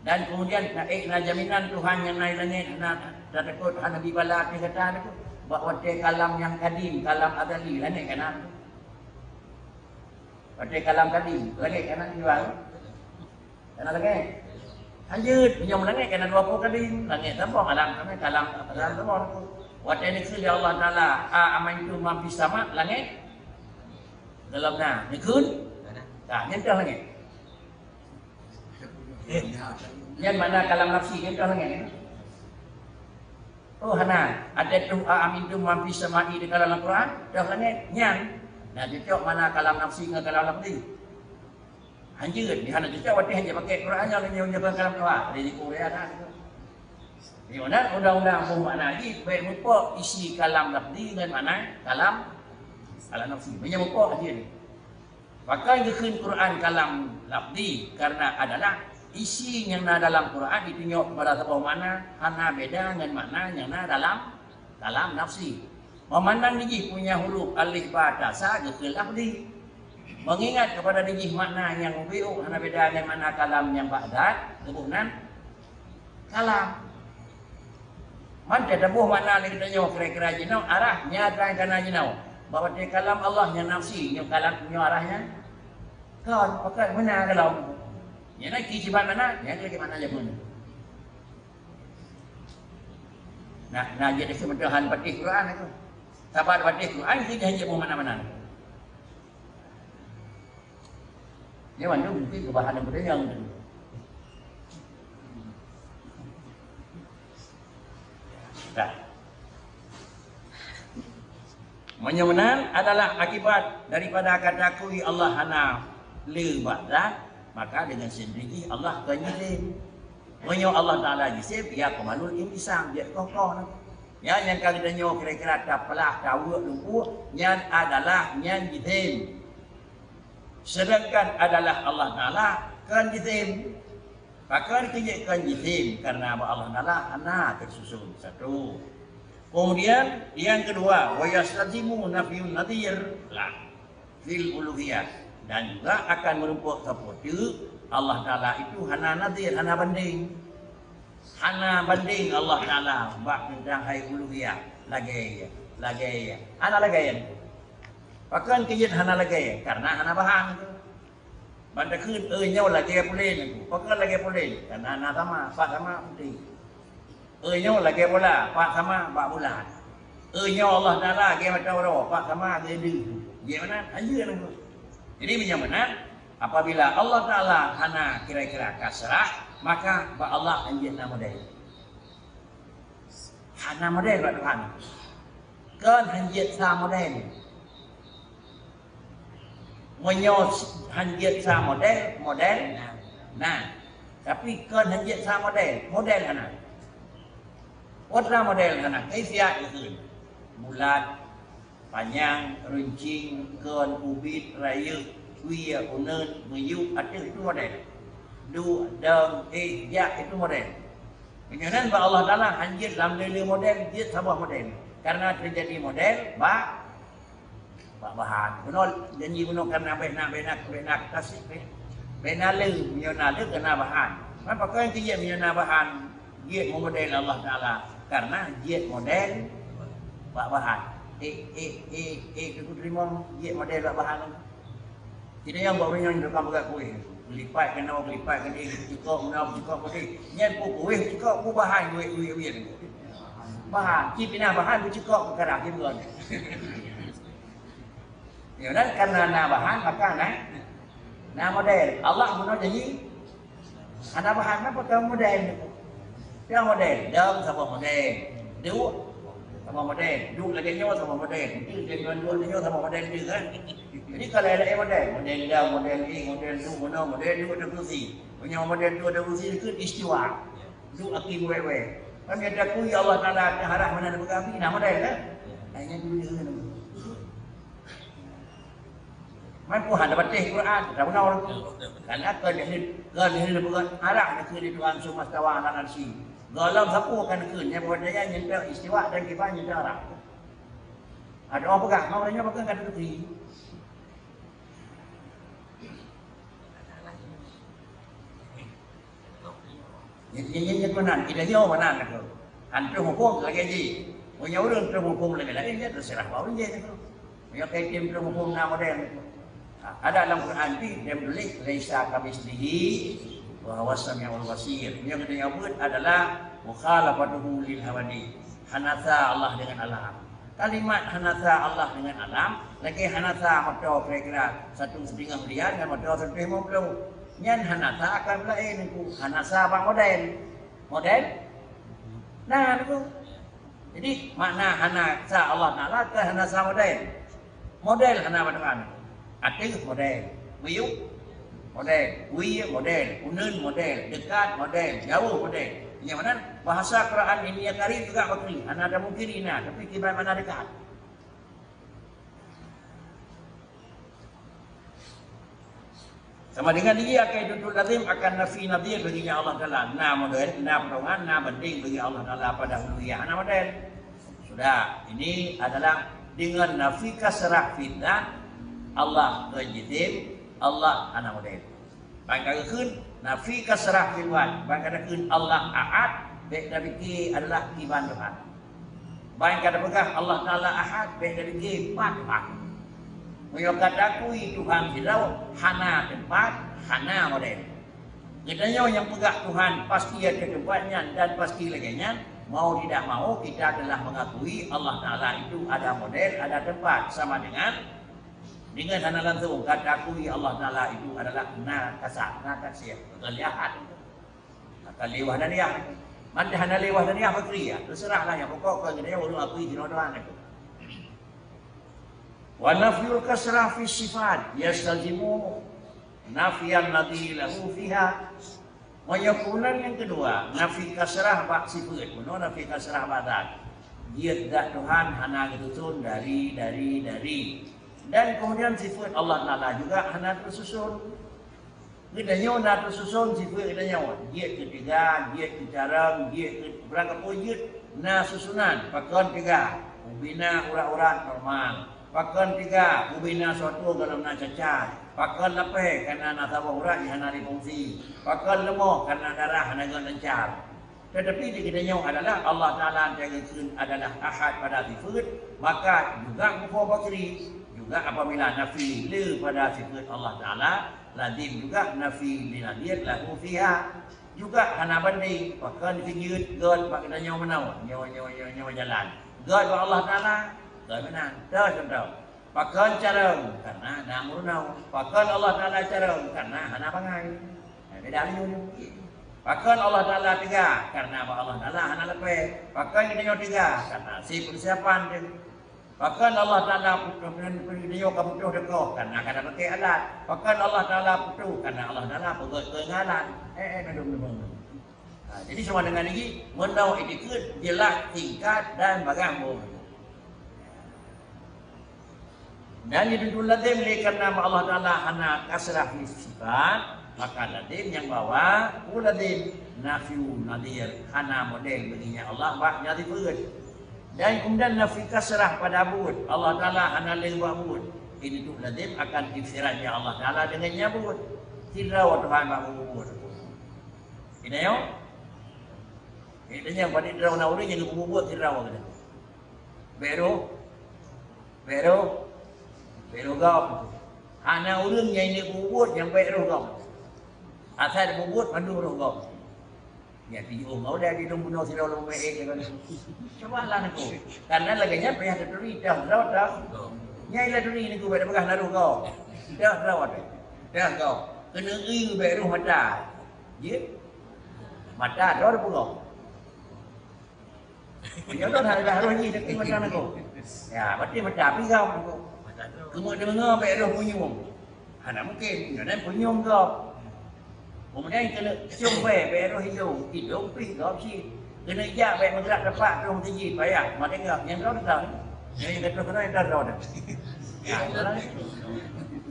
Dan kemudian na ék na jaminan Tuhan nyang na di langét hana tatakot, hana bri bala ateueh gata teuh. Bak watée kalam nyang kadim, kalam azali, langét ka na. Watée kalam kadim, langét ka na di bawah. Ka na langét. Lanjut, meunyoe langét ka na dua ploh kadim, langét saboh, alam, kalam, alam saboh. Watée neukheun lé Allah Taala, "A amintum man fis sama," langét. Dalam na, neukheun. Ka, nyan toh langét. Nyan makna kalam nafsi, nyan toh langét. Oh, hana. Ada tu, "A amintum man fis sama'i" di dalam Al-Quran, toh langét. Nyan. Nah, cocok makna kalam nafsi ngon kalam lafzi. Hanjeuet, di hana cocok watée hanjeuet pakai Quran nyan, nyan, nyan kalam doa. Dari di Korea na. Di mana undang-undang boh makna jih, baik mupok isi kalam lafzi ngon makna kalam, kalam nafsi. Meunyoe mupok hanjeuet. Pakon geukheun Quran kalam lafzi? Karena adalah isi nyang na dalam Quran jitunyok kepada saboh makna, hana beda ngon makna nyang na dalam kalam nafsi. Memandang di jih punya huruf alif ba ta sa geukheun lafzi. Mengingat kepada di jih makna nyang ubeuôh hana beda ngon makna kalam nyang bak zat, geuboh nan kalam. Mantong taboh makna lé geutanyoe kira-kira jinoe, arah nyan tan kana jinoe. Bak watée kalam Allah nyang nafsi, nyoe kalam nyoe arah nyan. Kon, pakon meunan kalam. Nyan na ki sifat makna, nyan lagée makna jameun. Nah, nah jadi kemudahan batis Quran itu. Sabat batis Quran itu janji mau mana-mana. Nyoe mandum mungkin keubahan nyang beutanyong tu. Dah. Meunyoe meunan adalah akibat daripada katakui Allah hana le bak zat, maka dengan sendiri Allah kon jitem. Meunyoe Allah Taala jitem, ya kamalul intisam, dia kokoh. Ya, nyang ka geutanyoe kira-kira tapeulah, taweuek lumpur, nyan adalah nyan jitem. Sedangkan adalah Allah Taala kon jitem. Pakon keu jeuet kon jitem? Karena bak Allah Taala hana teususun. Satu. Kemudian yang kedua, wa yastazimu nafyun nadhir lah fil uluhiyah. Dan juga akan merumpok sapeue teuk Allah Taala itu hana nadhir, hana banding. Hana banding Allah Taala bak teuntang hai uluhiyah. Lagée, lagée. Hana lagée. Pakon keu jeuet hana lagée? Karena hana bahan. Ban takheun, "Eh, nyoe lagée pulen." Pakon lagée pulen? Karena hana sama, pat sama putéh. "Eh, nyoe lagée bola," pat sama bak bola. "Eh, nyoe Allah Taala lagée mata uroe," pat sama lagée deuh. Jeuet meunan? Hanjeuet meunan. Jadi, meunyoe meunan, apabila Allah Taala hana kira-kira kasrah, maka bak Allah hanjeuet na model. Hana model bak Tuhan. Kon hanjeuet sa model. Meunyoe hanjeuet sa model, model na. Tapi kon hanjeuet sa model, model hana. Peue model hana? Kaifiat geukheun. Bulat, panyang, runcing, kon, ubit, rayeuk, wie, uneun, miyueb, ateueh, itu model. Duek, dong, éh, jak, itu model. Meunyoe nan bak Allah Taala hanjeuet lam le-le model, jeuet saboh model. Karena teujadi model bak, bak bahan. Bunoe janji bunoe karena beh na, beh na, beh na tasik, beh, beh na le, meunyoe na le keu na bahan. Man pakon keu jeuet meunyoe na bahan jeuet meumodel Allah Taala? Karena jeuet model bak bahan. Eh, eh, eh, eh, Teungku Teurimong jeuet model bak bahan. Kita nyang bak ureueng nyang tukang peugah kueh. Geulipat keunoe, geulipat keudeh, geucukôp keunoe, geucukôp keudeh. Nyan peue kueh, geucukôp peue bahan, kueh, kueh, kueh. Bahan, ci pinah bahan, geucukôp keu karah, ci bukan. Ya, dan karena na bahan, maka na, na model. Allah bunoe janji, hana bahan, napa keu model? Keu model, dong saboh model. Duek saboh model. Duek lagée nyoe saboh model. Itu lagée nyoe, duek lagée nyoe saboh model tu kan. Jadi kalau laén model, model dong, model éh, model duek, bunoe model duek ateueh kursi. Meunyoe model duek ateueh kursi itu istiwa. Duek aki wék-wék. Kan kata ku, ya Allah Taala, harah mana ada peugah api, na model kan? Hanya dulu dia kan. Kan Tuhan dah batéh Quran, dah benar. Karena kan jahil, kan jahil bukan arah nak keu Tuhan summa stawa ala arsy. Golom sapu kan keu nya buat daya nyentak istiwa dan kiban nyentak arah. Ada orang pegang, mau tanya pegang kata tu. Nyan, nyan, nyan, nyan meunan, kita nyoe meunan aku. Antum hukum lagèe jih. Meunyoe ureueng antum hukum lagèe laén, ya terserah bak ureueng jih aku. Meunyoe kai tim antum hukum na model aku. Ha, ada dalam Quran pih, dia tulis, "Laisa kamitslihi wa huwas samiul basir." Meunyoe kita nyebut adalah mukhalafatuhu lil hawadits. Hana sa Allah dengan alam. Kalimat hana sa Allah dengan alam, lagèe hana sa moto kira-kira satu setengah miliar ngon moto satu limong puluh. Nyan hana sa akan laén aku, hana sa bak model. Model? Nah, aku. Jadi, makna hana sa Allah Taala ke hana sa model. Model hana bak Tuhan. Ateueh model. Miyueb model. Wie model. Uneuen model. Dekat model. Jauh model. Nyang mana bahasa Quran ini ya karim juga bakri. Hana ada mungkin ina, tapi kiban mana dekat. Sama dengan dia akan duduk lazim akan nafi nadhir bagi Allah Taala. Na model, na pedoman, na banding bagi Allah Taala pada uluhiyah. Hana model. Sudah, ini adalah dengan nafi kasrah fi dzat, Allah ke jisim, Allah hana model. Ban ka geukheun nafi kasrah fi dzat, ban ka geukheun Allah ahad, bèk tapike adalah kiban Tuhan. Ban ka tapeugah Allah Taala ahad, bèk tapike pat Tuhan. Meunyoe ka takui Tuhan sidroe, hana teumpat, hana model. Geutanyoe nyang peugah Tuhan pasti ada tempat nyan dan pasti lagèe nyan, mau tidak mau kita telah mengakui Allah Taala itu ada model, ada tempat. Sama dengan, dengan hana langsung ka takui Allah Taala itu adalah na kasar, na kasih, bukan lihat. Akan lewah dan yah. Mantah hana lewah dan yah bakri ya. Terserahlah yang pokok kau geutanyoe ureueng akui jinoe Tuhan itu. Wa nafyul kasrah fi sifat yastalzimu nafyan nadhi lahu fiha. Meunyoe keumudian nyang keudua, nafi kasrah bak sifeut. Meunyoe nafi kasrah bak zat. Jeuet zat Tuhan hana geususun dari, dari, dari. Dan keumudian sifeut Allah Taala juga hana teususun. Geutanyoe na teususun sifeut geutanyoe. Jeuet keu teuga, jeuet keu carông, jeuet keu beurangkapeue jeuet na susunan. Pakon teuga, ubena urat-urat normal. Pakon teuga, ubena suatu golom na cacat. Pakon lapée, kana na saboh urat nyang hana difungsi. Pakon leumoh, kana darah hana geulancar. Tetapi di geutanyoe adalah Allah Taala nyang geukheun adalah ahad pada sifeut, maka juga mukho bakri, juga apabila nafi le pada sifeut Allah Taala, lazim juga nafi li nadhir lahu fiha. Juga hana banding, pakon keu jeuet gét bak geutanyoe meunoe, nyoe, nyoe, nyoe, nyoe jalan. Gét bak Allah Taala, gét meunan. Toh contoh. Pakon carông, karena na meurunoe. Pakon Allah Taala carông, karena hana bangai. Nah, beda laju nyoe. Pakon Allah Taala teuga, karena bak Allah Taala hana leupie. Pakon geutanyoe teuga, karena si peusiapan teuh. Pakon Allah Taala putôh, geutanyoe ka putôh teukoh, karena ka na pakai alat. Pakon Allah Taala putôh, karena Allah Taala peugöt keu alat. Eh, eh, mandum-mandum. Ha, jadi sama dengan ini, meunoe itikeuet jeulaih singkat dan bagah boh. Dan itu lazim lé karena Allah Taala hana kasrah fi sifat, maka lazim nyang bahwa, oh, lazim nafyu nadhir, hana model bagi Allah bak nyang sifeut. Dan kemudian nafi kasrah pada buet, Allah Taala hana lé bak buet. Ini tu lazim akan infirad nyang Allah Taala dengan nyang buet. Sidroe Tuhan bak buet. Geutanyoe? Geutanyoe, padit droe na ureueng nyang geububuet sidroe geutanyoe. Bèk roh. Bèk roh. Bèk roh gob. Hana ureueng nyang ingat bubuet nyang bèk roh gob. Asai bubuet mandum roh gob. Nyan tijoh ngau dah di lôn bunoe sidroe lôn meu'èk lagèe nyan. Cuba lah neuk. Karena lagèe nyan payah taturi dah droe dah. Nyan ilah turi neuk bèk peugah na roh gob. Dah droe dah. Dah gob. Keuneuk i bèk roh mata. Jeuet? Mata droe peugah. Meunyoe droe hana roh jih, tapi mata neuk. Ya, berarti mata pi gob neuk. Keumeung deungoe bèk roh punyueng. Hana mungkin, nyoe nyan punyueng gob. Keumudian keuneuk cium bèe, bèe roh idông, idông pih gob cit. Keuneuk jak bèk meugrak teumpat roh teuji, payah, maté gob, nyang gob dah. Nyang ka troh keunoe dah droe dah. Ya, itulah.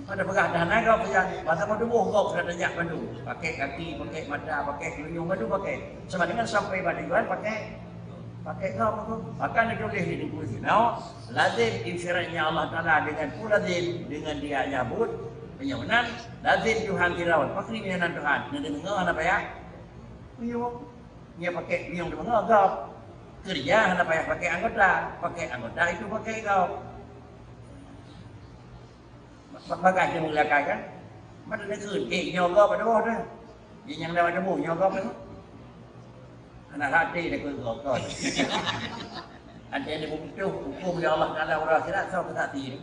Pada peugah dah na gob sajan, masa meutuboh gob sudah tajak bandum. Pakai kaki, pakai mata, pakai telunjong bandum pakai. Sama dengan sampai bak tujuan pakai, pakai gob tu. Maka neutuléh di buku sinoe, lazim infiradnya Allah Taala dengan peue lazim, dengan dia nyabut, meunyoe meunan, lazim Tuhan sidroe. Pakri meunyoe nan Tuhan, neudeungoe hana payah. Meunyoe, nyoe pakai meunyoe deungoe gob. Keureuja hana payah pakai anggota, pakai anggota itu pakai gob. Ba-, bagah nyang meulakaikan. Mata neukheun, eh, nyoe gob pada boh dah. Di nyang dapat temu, nyoe gob dah. Anak hati dah keu gob, gob. Ada yang diputus hukum ya Allah Taala uroe akhirat, soe keu saksi ni?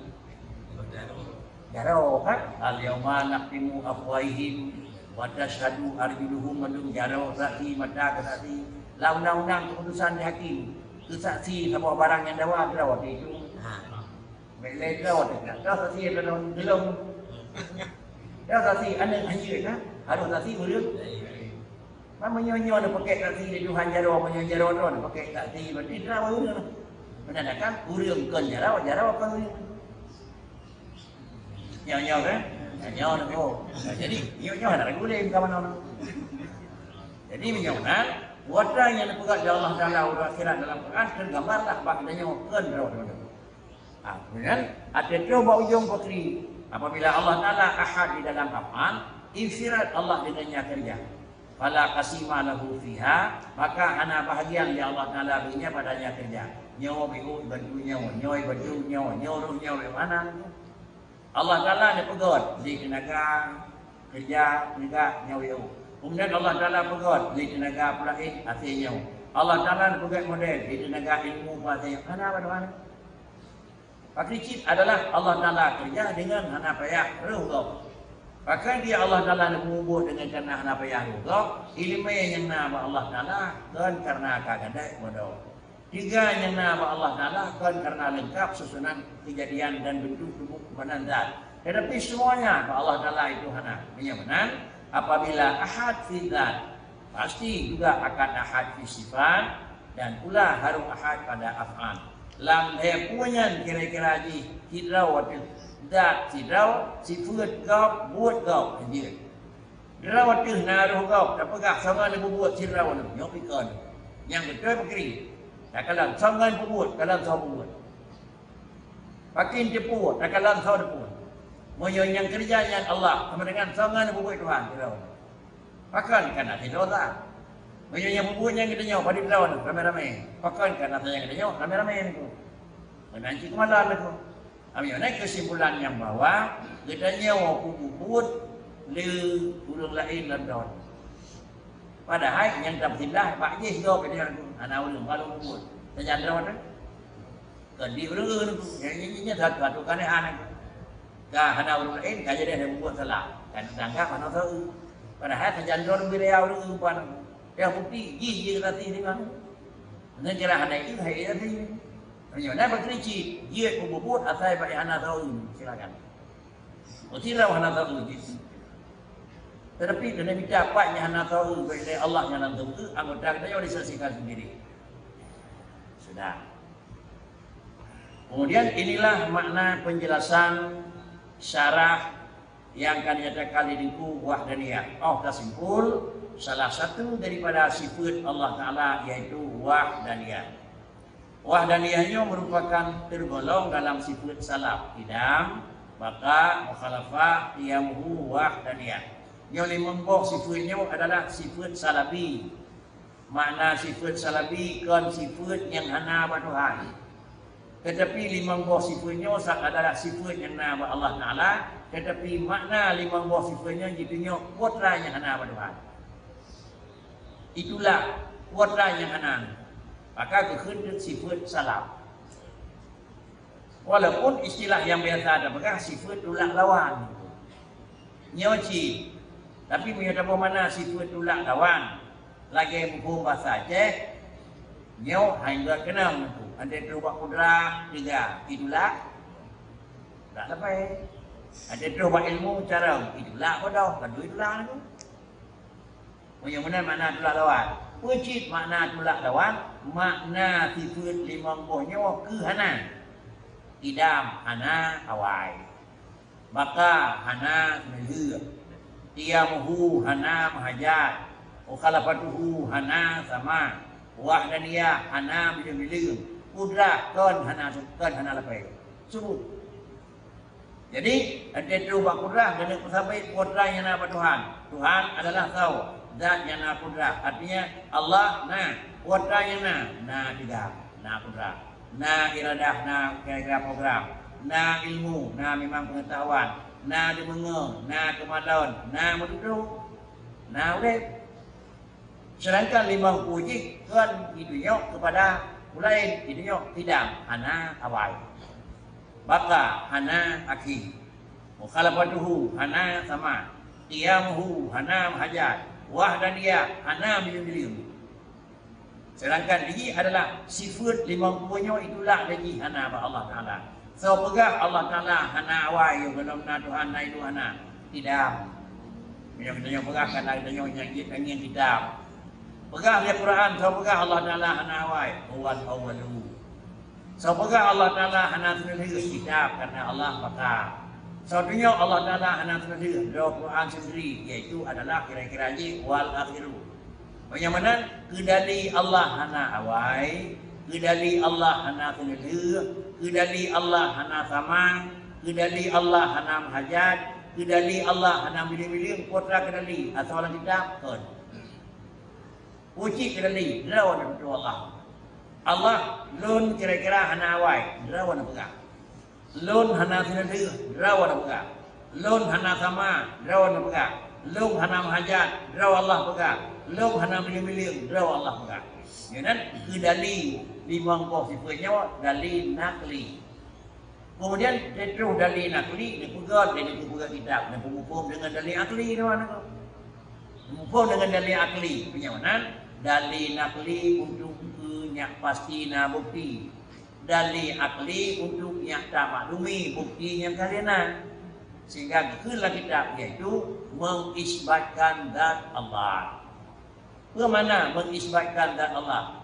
Jaroe, kan? Al-yauma nakhtimu afwahihim wa tashhadu arjuluhum, mandum jaroe saksi, mata keu saksi. Lam undang-undang keputusan di hakim, keu saksi saboh barang nyang dawa, jaroe waktu itu. Ha. Bèk lé droe teuh, dak droe saksi droe geulom. Droe saksi aneuk hanjeuet, ha? Harôh saksi ureueng. Ban meunyoe nyoe neupakék saksi lé Tuhan jaroe, meunyoe jaroe droe neupakék saksi, berarti droe ureueng. Meunan kan ureueng kon jaroe, jaroe kon ureueng. Nyoe, nyoe kan? Nyoe, nyoe. Jadi, nyoe, nyoe hana reguler ka manoe. Jadi, meunyoe meunan, watèe nyang neupeugah lé Allah Taala uroe akhirat dalam Quran, teugambar lah bak geutanyoe kon droe droe. Ha, kemudian, ateueh bak ujong peukhri, apabila Allah Taala ahad di dalam af'al, infirad Allah dengan nya keureuja. Fala qasima lahu fiha, maka hana bahagian lé Allah Taala bagi nya padanya keureuja. Nyoe beu ibantu nyoe, nyoe ibantu nyoe, nyoe roh nyoe, hana. Allah Taala neupeugöt di teunaga keureuja, teunaga nyoe beu. Kemudian Allah Taala peugöt di teunaga peulaén asai nyoe. Allah Taala neupeugöt model di teunaga ilmu asai nyoe. Hana bantuan. Pakri cit adalah Allah Taala keureuja deungon hana payah roh gob. Pakon dia Allah Taala neupeubuet deungon kareuna hana payah roh gob, ileumèe nyang na bak Allah Taala kon kareuna ka gadôh bodoh. Teuga nyang na bak Allah Taala kon kareuna leungkap susunan keujadian dan beuntuk tuboh meunan zat. Tetapi semuanya bak Allah Taala itu hana. Meunyoe meunan, apabila ahad fi zat, pasti juga akan ahad fi sifat, dan pula harôh ahad pada af'al. Lam lhèe peue nyan kira-kira jih sidroe ateueh zat sidroe, sifeuet gob, buet gob, hanjeuet. Droe ateueh na roh gob, tapeugah soe ngon neupeubuet sidroe nyoe, nyoe pi kon. Nyang beutôi pakri. Takalon soe ngon peubuet, kalon soe peubuet. Pakon teupeu, takalon soe teupeu. Meunyoe nyang keureuja nyan Allah, sama dengan soe ngon neupeubuet Tuhan sidroe. Pakon ka na sidroe sa. Meunyoe nyang peubuet nyan geutanyoe padub droe ramé-ramé. Pakon ka na sajan geutanyoe ramé-ramé nyoe. Meunan cit keumalon nyoe. Ami nyoe keusimpulan nyang bahwa geutanyoe peubuet lé ureueng laén lam droe. Padahai nyang tapeusilah bak jih gob nyan hana ureueng, hana peubuet. Sajan droe teuh. Kon di ureueng, nyan, nyan, nyan satu, satu keuanehan. Ka hana ureueng laén, ka jadi ada peubuet salah. Kan tanggap hana salah. Padahai sajan droe beu raya ureueng umpan. Nyang bukti jih, jih saksi deungon. Nyan kira hana itu, hai saksi. Meunyoe na beukritik, jeuet peubuet asai bak hana tau, silakan. Meusidroe hana tau jih. Tetapi keuneuk mita pat nyang hana tau, bak lé Allah nyang lam teuka, anggota geutanyoe disaksikan sendiri. Sudah. Kemudian inilah makna penjelasan syarah yang ka dinyatakan lé Teungku wahdaniyah. Oh, tasimpul, salah satu daripada sifat Allah Taala yaitu wahdaniyah. Wahdaniyah nyoe merupakan tergolong dalam sifat salaf, qidam, baqa, mukhalafah, qiyamuhu, wahdaniyah. Nyoe limong boh sifat nyoe adalah sifat salafi. Makna sifat salafi kon sifat nyang hana bak Tuhan. Tetapi limong boh sifat nyoe sa-, adalah sifat nyang na bak Allah Taala, tetapi makna limong boh sifat nyoe jitunyok kuatra nyang hana bak Tuhan. Itulah kuatra nyang hana. Maka geukheun sifat salaf. Walaupun istilah nyang biasa tapeugah sifat tulak lawan. Nyoe cit. Tapi meunyoe taboh makna sifat tulak lawan, lagèe muphom basa Aceh, nyoe hai geukeunong nyoe. Andai troh bak kudrah, teuga, itulak. Tak lepai. Andai troh bak ilmu, cara, itulak bodoh, kan itulak nyoe. Meunyoe meunan makna tulak lawan. Peue cit makna tulak lawan? Makna sifat limong boh nyoe keu hana. Idam hana awai. Baqa hana seumeulheueh, qiyamuhu hana meuhajat, mukhalafatuhu hana sama, wahdaniyah hana bileung-bileung, kudrah kon hana, kon hana lapée. Subut. Jadi, watée troh bak kudrah, keuneuk peusabe kuasa nyang na bak Tuhan. Tuhan adalah soe, zat nyang na kudrah. Artinya, Allah na, kuasa nyang na, na tigam, na kudrah. Na iradah, na kira-kira program. Na ilmu, na memang pengetahuan. Na deungoe, na keumalon, na meututoe, na udeb. Sedangkan limong peue jih kon jitunyok keupada ureuëng laén, jitunyok qidam, hana awai. Baqa, hana akhé. Mukhalafatuhu, hana sama. Qiyamuhu, hana hajat. Wahdaniyah, hana bileung-bileung. Sedangkan jih adalah sifeuet limong peue nyoe itulak lé jih hana bak Allah Taala. Soe peugah Allah Taala hana awai, yoh gohlom na Tuhan, na induk hana. Tidak. Meunyoe geutanyoe peugah, kana geutanyoe nyang jeuet tangieng kitab. Peugah lé Quran, soe peugah Allah Taala hana awai, huwal awwalu. Soe peugah Allah Taala hana seumeulheueh, kitab, karena Allah baqa. Soe tunyok Allah Taala hana seumeulheueh, droe Quran sendiri, yaitu adalah kira-kira jih wal akhiru. Meunyoe meunan, keudali Allah hana awai, keudali Allah hana seumeulheueh, keudali Allah hana sama, keudali Allah hana meuhajat, keudali Allah hana miléng-miléng, peue treuk keudali, asoe lam kitab kon. Ucit keudali, droe nibak Allah. Allah, lôn kira-kira hana awai, droe neupeugah. Lôn hana seumeulheueh, droe neupeugah. Lôn hana sama, droe neupeugah. Lôn hana meuhajat, droe Allah peugah. Lôn hana miléng-miléng, droe Allah peugah. Nyan keudali limong boh sifeuet nyoe, dali nakli. Kemudian, teutroh dali nakli, neupeugah, neupeugah kitab, neupeuhukôm deungon dali akli, teuma. Neupeuhukôm deungon dali akli, meunyoe meunan, dali nakli untuk keu nyak pasti na bukti. Dali akli untuk nyak tamaklumi bukti nyang ka lheueh na. Sehingga geukheun lam kitab, yaitu mengisbatkan zat Allah. Peue makna mengisbatkan zat Allah?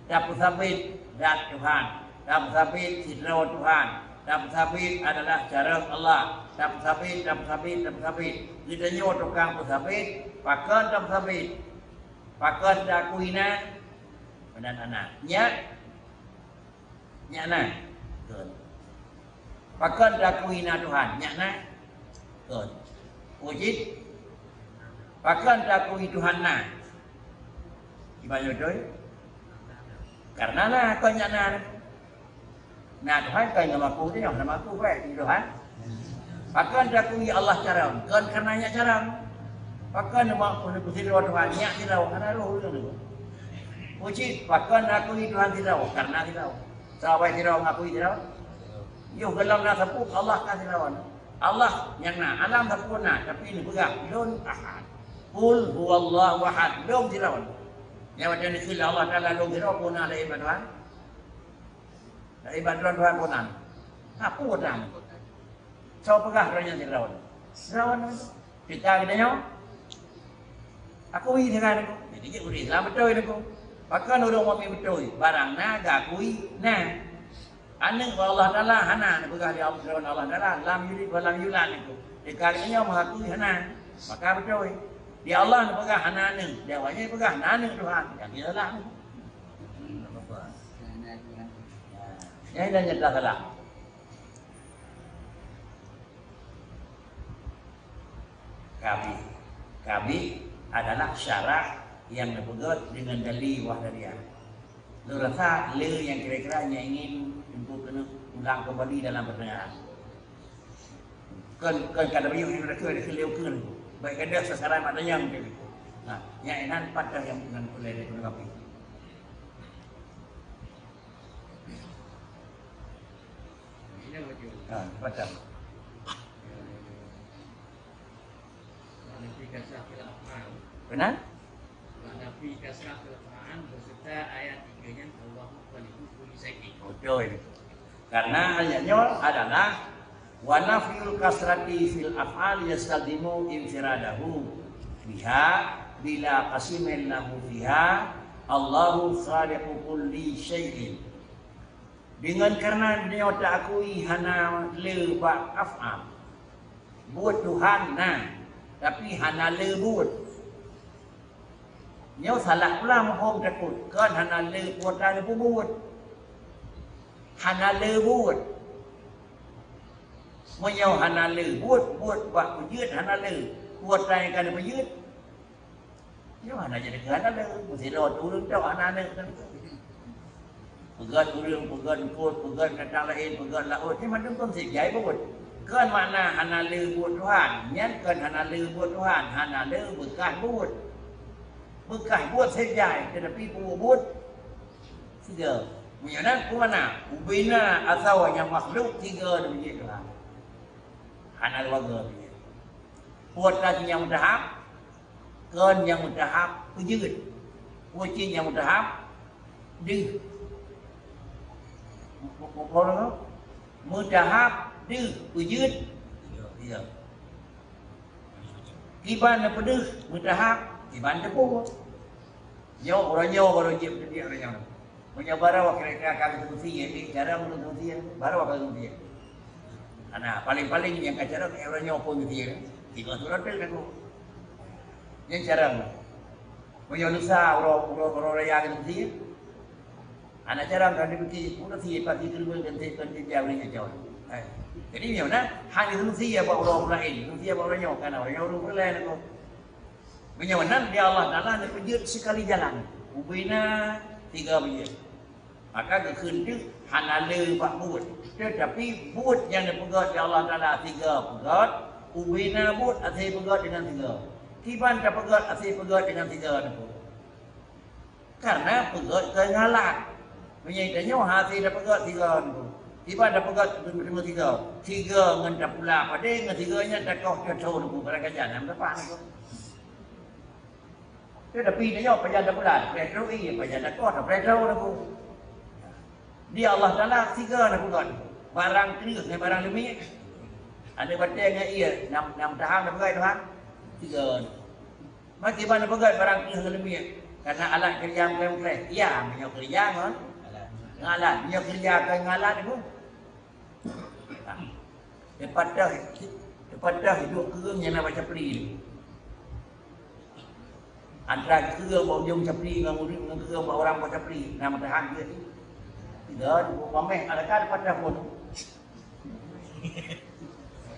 Tapeusabit zat Tuhan, tapeusabit sidroe Tuhan, tapeusabit adalah carông Allah, tapeusabit, tapeusabit, tapeusabit. Geutanyoe tukang peusabit, pakon tapeusabit? Pakon taakui na? Meunan hana. Nyak? Nyak na? Kon. Pakon taakui na Tuhan? Nyak na? Kon. Uji? Pakon taakui Tuhan na? Iban beutôi? Karena na, kon nyak na. Na Tuhan kon ngon maku tu, nyoe na maku baik di Tuhan. Pakon taakui Allah carông? Kon karena nyak carông. Pakon nyoe maku sidroe Tuhan? Nyak sidroe, karena roh ureuëng tu. Uji, pakon taakui Tuhan sidroe? Karena sidroe. Sabai sidroe ngakui sidroe. Yoh gohlom na sapeue, Allah ka sidroe. Allah nyang na, alam sapeue na, tapi neupeugah, "Lôn Ahad." "Qul huwallahu ahad." Lôn sidroe. Nyang watée neukheun lé Allah Taala lôn sidroe, peue na laén bak Tuhan? Laén bak Tuhan, Tuhan peue na? Hana peue na. Soe peugah droe nyan sidroe? Sidroe. Teuka geutanyoe akui dengan aku. Jadi, jeuet ureuëng Islam beutôi aku. Pakon ureuëng mukmin beutôi? Barang na, geuakui na. Aneuëk bak Allah Taala hana, neupeugah di Allah, Allah Taala, "Lam yalid wa lam yulad," itu. Teuka geutanyoe mengakui hana, maka beutôi. Di Allah neupeugah hana aneuëk, di awaknyan neupeugah hana aneuëk Tuhan. Jadi salah. Ya, ini nyata salah. Kabi. Kabi adalah syarah nyang neupeugét deungon dali wahdaniyah. Lôn rasa le nyang kira-kira nyang ingin untuk keuneuk ulang kembali dalam pertanyaan. Kon, kon ka lheueh nyang teuka, teuka lheueh ukeue. Baik gadoh sasaran mak tanyong tadi. Nah, nyang inan patah nyang pernah kulai dari Nabi. Ha, patah. Nafi kasrah fil af'al. Benar? Wa nafi kasrah fil af'al beserta ayat tiga-nya, Allahu khaliqu kulli syai'in. Betul. Karena ayat nyoe adalah wa nafyul kasrati fil af'al yastalzimu infiradahu biha bila qasimin lahu fiha Allahu khaliqu kulli syai'in. Deungon karena nyoe taakui hana le bak af'al. Buet Tuhan na, tapi hana le buet. Nyoe salah pula muphom takot, kon hana le kuasa neupeubuet. Hana le buet. Meunyoe hana le buet, buet bak peujeuet hana le, kuasa nyang ka neupeujeuet. Nyoe hana jadi keu hana le, meusidroe ureuëng tok hana le. Peugét ureuëng, peugét eungkôt, peugét binatang laén, peugét laôt, nyan mandum kon sép jai buet. Kon makna hana le buet Tuhan, nyan kon hana le buet Tuhan, hana le beukah buet. Beukah buet sép jai, teutapi peubuet buet sigoe. Meunyoe na peue makna? Ubena asoe nyang makhluk sigoe neupeujeuet Tuhan. Hana dua goe. Buet lagée nyang meutahap, kon nyang meutahap peujeuet. Peue cit nyang meutahap? Deuh. Meutahap deuh peujeuet. Iya. Kiban neupeudeuh meutahap, kiban teupeue. Nyoe uroe nyoe baru jeuet peuteubiet uroe nyoe. Meunyoe baroe kira-kira ka geuseumeusé, eh, cara meunyoe geuseumeusé, baroe ka geuseumeusé. Hana, paléng-paléng nyang ka carông, eh, uroe nyoe pun geuseumeusé. Tiga surat tu lagu. Nyang carông. Meunyoe lusa uroe, uroe, uroe raya geuseumeusé, hana carông ka dipike, uroe sie pasti keuluar ganti, ganti dia uroe nyoe. Eh. Jadi nyoe na, hana geuseumeusé bak uroe laén, geuseumeusé bak uroe nyoe, kana uroe nyoe uroe laén lagu. Meunyoe nan di Allah Taala neupeujeuet sikali jalan, ubena tiga biyeu. Maka geukheun teuh hana le bak buet. Teutapi buet nyang neupeugét di Allah Taala tiga peugét, ubena buet asai peugét deungon tiga. Kiban tapeugét asai peugét deungon tiga neupeugét. Karena peugét keu ngalat. Meunyoe tanyoe hase tapeugét tiga nyoe. Tiba tapeugét teuma tiga. Tiga ngon tapula padé ngon tiga nyan takoh cocok nyoe barang kajan nyang dapat nyoe. Teutapi tanyoe pajan tapula, petrol iya pajan takoh, petrol nyoe. Di Allah Taala tiga nyoe peugét. Barang kreueh ngon barang leumiek. Ada batée ngon iya, nam, nam tahang nyoe peugét Tuhan. Tiga nyoe. Maki ban peugét barang keuh leumiek, karena alat keureuja meuklèe-meuklèe. Ya, meunyoe keureuja ngon alat. Meunyoe keureuja kon ngon alat pun. Teupatah, teupatah hidup keuh nyang na bak capli. Antara keuh bak ujong capli ngon ureueng ngon keuh bak orang bak capli, na meudahan dia. Tiga, dua, mameh, adakah teupatah pun.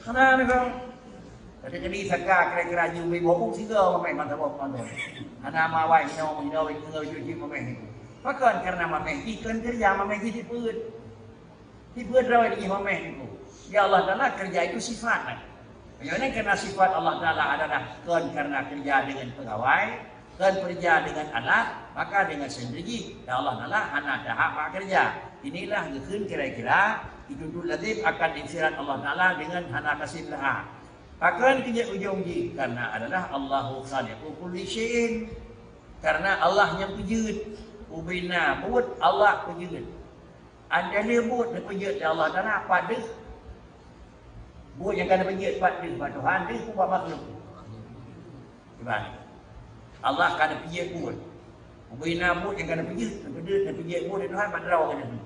Hana ni kong. Tadi-tadi saka kira-kira jumbe bau siga mameh mata bau pandai. Hana mawai hino hino itu jujui mameh ni. Pakon karena mameh ikon kerja mameh jadi pun. Tipe droe di mameh niku. Ya Allah Taala kerja itu sifat lah. Meunyoe karena sifat Allah Taala adalah kon karena kerja dengan pegawai, Kon peureuja deungon alat, maka deungon sendiri jih. Dan Allah Taala hana tahap bak keureuja. Inilah geukheun kira-kira itu lazim akan insirat Allah Taala deungon hana kasih beulah. Pakon keujeuet ujong jih? Karena adalah Allahu khaliqu kulli syai'in. Karena Allah nyang peujeuet. Ubena buet Allah peujeuet. Ada lé buet neupeujeuet lé Allah Taala, pat deuh. Buet nyang ka neupeujeuet pat deuh bak Tuhan, deuh bak makhluk. Kiban. Allah ka neupeujeuet buet. Ubena buet nyang ka neupeujeuet, neupeujeuet, neupeujeuet buet lé Tuhan bak droe ka deuh.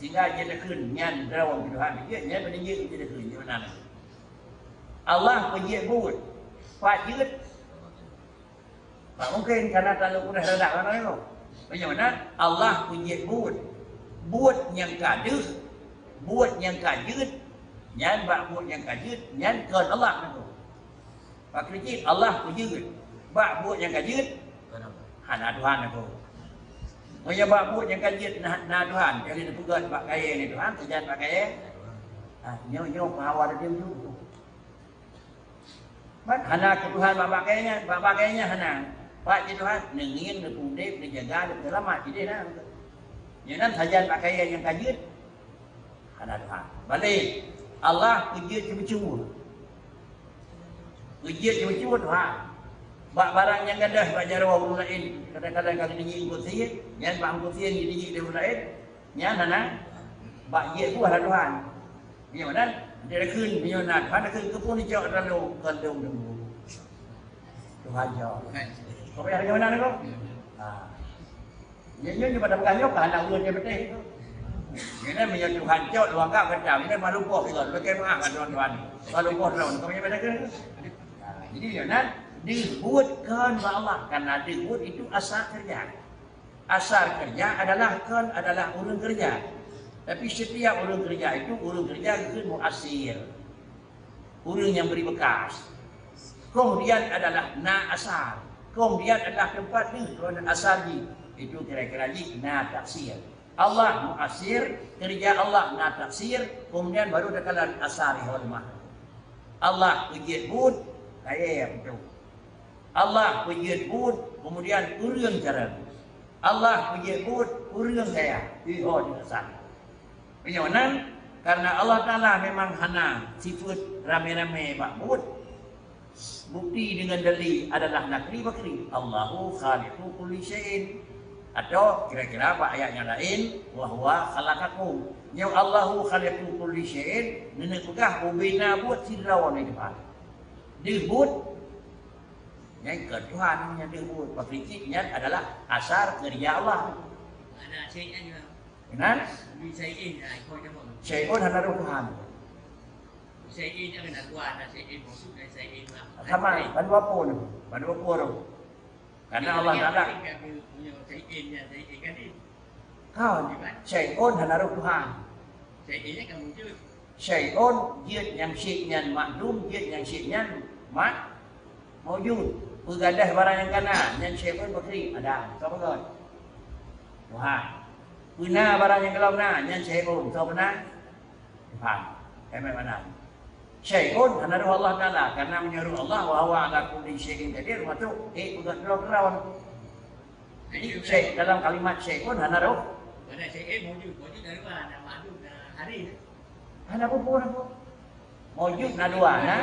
Sehingga jeuet takheun nyan droe Tuhan peujeuet, nyan peunjeuet jeuet takheun, jeuet meunan. Allah peujeuet buet. Pat jeuet. Tak mungkin karena terlalu kureh radak mana tu. Meunyoe na Allah peujeuet buet. Buet nyang ka deuh, buet nyang ka jeuet, nyan bak buet nyang ka jeuet, nyan kon Allah nangku. Pakri cit Allah peujeuet. Bak buet nyang ka jeuet, hana Tuhan nangku. Meunyoe bak buet nyang ka jeuet na, na Tuhan, jadi neupeugah bak kayée ni Tuhan, sajan bak kayée. Ah, nyoe-nyoe peuhawa teudiam tu. Ban hana keu Tuhan bak-bak kayée nyan, bak-bak kayée nyan hana. Pat jih Tuhan, neungieng, neupeudeb, neujaga, neupeusalamat, jideh na. Nyan nan sajan bak kayée nyang ka jeuet, hana Tuhan. Balek, Allah peujeuet ceumeucue. Peujeuet ceumeucue Tuhan. Bak barang nyang gadôh bak jaroe ureueng laén, kadang-kadang ka geuneujik eungkôt sie, nyan bak eungkôt sie geuneujik lé ureueng laén. Nyan hana bak jeuet buet lah Tuhan. Meunyoe meunan, dia kheun meunyoe na Tuhan kheun keupeue neucok dalam kandong lembu. Tuhan jaweueb. Kau payah lagée meunan kau? Ha. Nyan nyoe pada peugah nyoe ka hana ureueng dia beuteh tu. Nyan meunyoe Tuhan cok luang gak keutam, nyan baru poh droe. Bagaimana kan Tuhan-Tuhan? Baru poh droe. Kau punya beda ke? Nah, jadi nyan deuh buet kon bak Allah. Karena deuh buet itu asal kerja. Asal kerja adalah kon adalah ureuëng kerja. Tapi setiap ureuëng kerja itu ureuëng kerja itu muasir. Ureuëng yang beri bekas. Kemudian adalah na asal. Kemudian adalah tempat ni, asal di. Itu kira-kira jih na taksir. Allah muasir, kerja Allah na taksir, kemudian baru dakalan asal di hol mah. Allah peujeuet buet, kaya yang tu. Allah peujeuet buet, kemudian ureuëng cara. Allah peujeuet buet, ureuëng kaya. Iho di asal. Meunyoe nan, karena Allah Taala memang hana sifat ramé-ramé bak buet. Bukti dengan dalil adalah nakri bakri. Allahu khaliqu kulli syai'in. Atau kira-kira bak ayat yang lain, wa huwa khalaqakum. Nyoe Allahu khaliqu kulli syai'in, neuneuk peugah ubena buet sidroe di depan. Deuh buet, nyan ke Tuhan nyang deuh buet. Pakri cit nyan adalah asar keurija Allah. Ada syai'in juga. Benar? Di syai'in, ya, ikut nama. Syai'un hana roh Tuhan. Syai'in jangan ada Tuhan, ada syai'in maksud dan syai'in lah. Sama, bandua pun. Bandua pun. Karena Allah Taala. Kan, syai'un hana roh Tuhan. Syai'in kan wujud. Syai'un, jeuet nyang syai' nyan makdum, jeuet nyang syai' nyan mak-, maujud. Peugadah barang nyang kana, nyan syai'un bakri, ada. Soe peugah? Tuhan. Peuna barang nyang golom na, nyan syai'un. Soe peuna? Tuhan. Hemat mana? Syai'un hana roh Allah Taala, karena meunyoe roh Allah, wa huwa ala kulli syai'in qadir, maksud, eh, peugah droe-droe. Jadi, syai', dalam kalimat syai'un hana roh. Mana syai'in maujud, maujud dari mana? Ada makdum, ada hadir. Hana peue-peue, hana peue. Maujud na dua, na?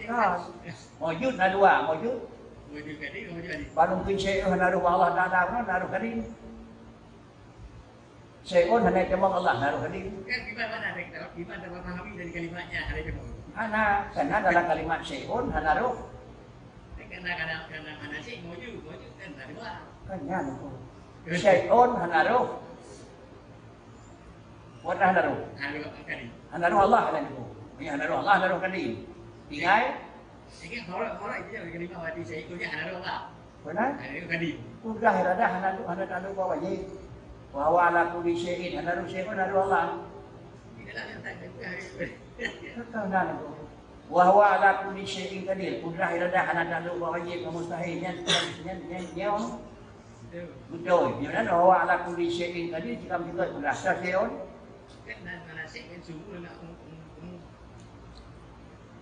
Kan. Maujud na dua, maujud. Maujud tadi, maujud tadi. Baru mungkin syai'un hana roh Allah Taala, na roh tadi. Syai'un hana tamong Allah, na roh tadi. Kan gimana mana ada kita, gimana kita memahami dari kalimatnya, ada tamong. Hana, karena dalam kalimat syai'un hana roh. Kan karena, karena, karena mana syai' maujud, maujud kan na dua. Kan nyan tu. Syai'un hana roh. Buat hana roh. Hana roh Allah hana roh. Ya, hana roh Allah, hana roh tadi. Tinggai. Jadi, horok, horok itu yang kalimat wati syai'un ni hana roh Allah. Benar? Hana roh tadi. Udah iradah hana roh, hana takluk bak wajib. Wa huwa ala kulli syai'in, hana roh syai'un, hana roh Allah. Tidak ada yang tak ada. Betul, hana roh. Wa huwa ala kulli syai'in qadir. Kudrah iradah hana takluk bak wajib, bak mustahil. Nyan, nyan, nyan, nyan. Betul. Nyan, wa huwa ala kulli syai'in qadir, jika begitu kudrah. Sah syai'un. Kan na, na syai' kan sumber nak, um, um, um.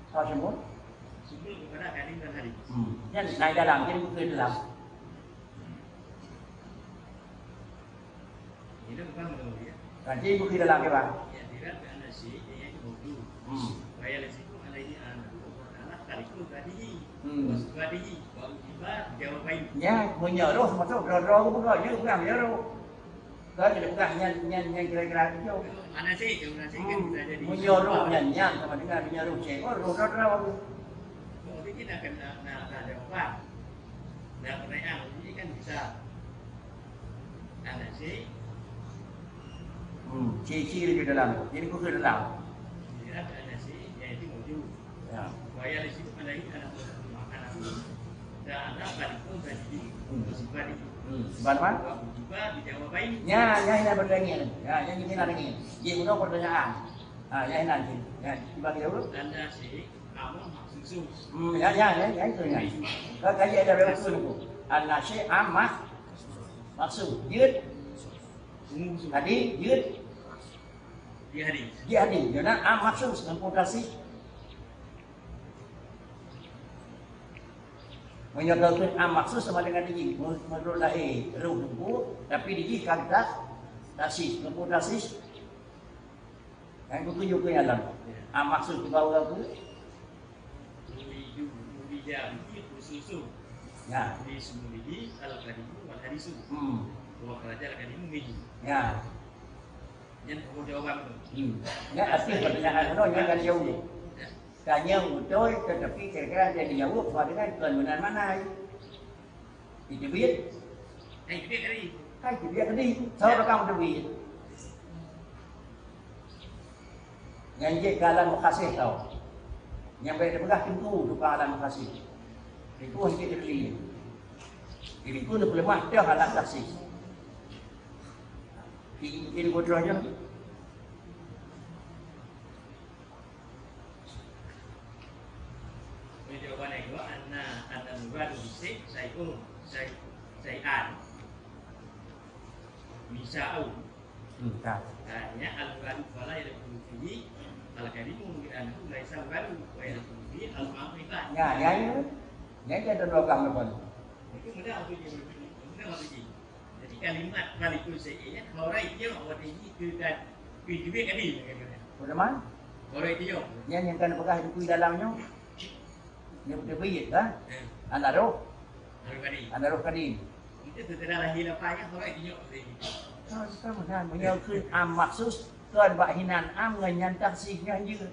Sah syai'un. Sumber kepada kadim dan hadim. Hmm. Nyan, naik dalam, jadi bukan dalam. Ini bukan menurut dia. Nanti bukti dalam ke, Bang? Ya, tidak ada nasi, dia itu bodoh. Hmm. Bayar nasi itu ada ini, anak itu, Allah Taala, tadi itu, tadi. Hmm. Bos, tadi. Bau tiba, jawab baik. Ya, meunyoe roh, maksud droe-droe aku peugah, nyoe peugah, meunyoe roh. Kan dia peugah nyan, nyan, nyan kira-kira tu. Mana sih, itu mana sih, kan Hmm. bisa jadi. Meunyoe roh nyan, nyan, sama dengan meunyoe roh cek. Oh, roh droe-droe aku. Oh, ini nak kena, nak, nak ada orang. Dah pertanyaan ini kan bisa. Ada si. Hmm, ciri-ciri di dalam. Jadi, bukan dalam. Tidak ada si, yaitu wujud. Ya. Wayah di situ pada ini ada makanan. Dan ada pada pun tadi. Hmm. Sifat itu. Hmm. Sifat apa? Juga dijawab baik. Ya, ya, ya, berdengar. Ya, ya, ini lagi. Dia udah pertanyaan. Ah, ya, nanti. Ya, dibagi dulu. Ada si. Amun maksus. Hmm, ya, ya, ya, ya, itu ya. Kan tadi ada berlaku tu. An-nasyi am mak-, maksus. Jeuet. Tadi jeuet. Di hadis. Di hadis. Jadi am maksus, amputasi. Meunyoe am maksus sama dengan di jih. Menurut lahir roh tubuh, tapi di jih kan tak tasis, amputasi. Nyang ketujuh keu nyan lom. Ah, maksud keu bau aku? Mulidu, mulida, bihi khususun. Ya. Li sumulihi al-qadimu wal hadisu. Hmm. Wa kharajal qadimu minhu. Ya. Nyan hukum jawaban tu. Hmm. Nyan arti pertanyaan tu, nyan kan jauh. Ya. Tanya betul, tetapi kira-kira dia dijawab, apa dengan tuan benar mana? Di teubiet? Hai teubiet tadi. Hai teubiet tadi. Soe tukang teubiet? Nyang jeuet keu alat mukhasis tau. Nyang bèk teupeugah teungku tukang alat mukhasis. Teungku hana jeuet teubeli. Teungku neupeuleumah teuh alat takhsis. Teungku, teungku terus nyoe. Jawaban yang kedua, anna, anna muradu bisai, syai'un, syai-, syai'an. Misa'u. Hmm, tak. Hanya al-muradu fala yadkhulu fihi al-kalimu, li'annahu laisa muradu, wa yadkhulu fihi al-ma'rifah. Ya, ya, ya. Ya, ya, ada dua kali pun. Itu mudah untuk dia, mudah untuk dia. Jadi kalimat khaliqu syai'in nyan, horai tiok watèe jih keu dan keu jubek tadi. Betul, man? Horai tiok. Nyan nyang ka neupeugah di dalam nyoe. Nyoe teubiet, kan? Eh. Ana roh. Ana roh kadim. Ana roh kadim. Itu setelah lahir apa ya, horai tiok. Ha, sama kan. Meunyoe keu am maksus, kan bak hinan am ngon nyan takhsis nyan jeuet.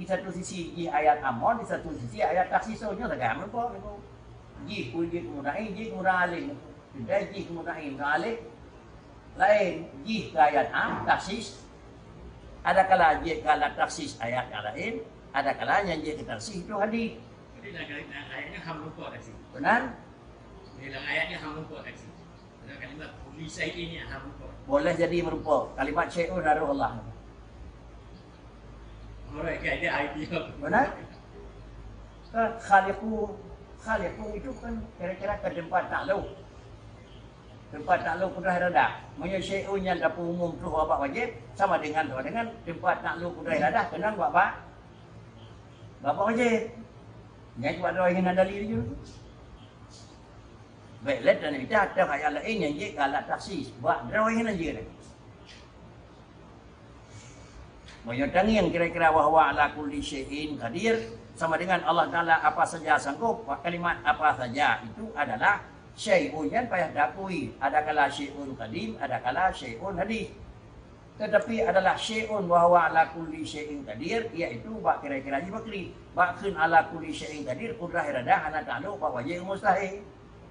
Di satu sisi jih ayat amon, di satu sisi ayat takhsis. So, nyoe sagai am leupah, leupah. Jih pun jih kemudahin, jih kemudahan alim. Sudah jih kemudahin, kemudahan alim. Laén, jih keu ayat am, takhsis. Adakala jih keu alat takhsis ayat nyang laén, adakala nyang jih keu takhsis itu hadis. Jadi, dalam ayatnya ham rupa takhsis. Benar? Dalam ayatnya ham rupa takhsis. Dalam kalimat kulli syai'in ni ham rupa. Boleh jadi merupa. Kalimat syai'un harus Allah. Orang yang ada idea. Benar? Kan khaliqu, khaliqu itu kan kira-kira ke tempat takluk. Tempat takluk kudrah iradah. Meunyoe syai'un nyan tapeuumum troh bak wajéb, sama dengan, sama dengan tempat takluk kudrah iradah keunong bak, bak, bak wajéb. Nyan cuma droe hinan dalil jih. Bèk lé taneuk mita teuh ayat laén nyang jeuet keu alat takhsis. Bak droe hinan jeuet. Meunyoe tangieng kira-kira wa huwa ala kulli syai'in qadir, sama dengan Allah Taala apa saja sanggup, kalimat apa saja itu adalah syai'un nyan payah diakui, adakala syai'un qadim, adakala syai'un hadis. Tetapi adalah syai'un wa huwa ala kulli syai'in qadir, iaitu bak kira-kira jih bakri. Bak kheun ala kulli syai'in qadir, kudrah iradah hana takluk bak wajéb mustahil.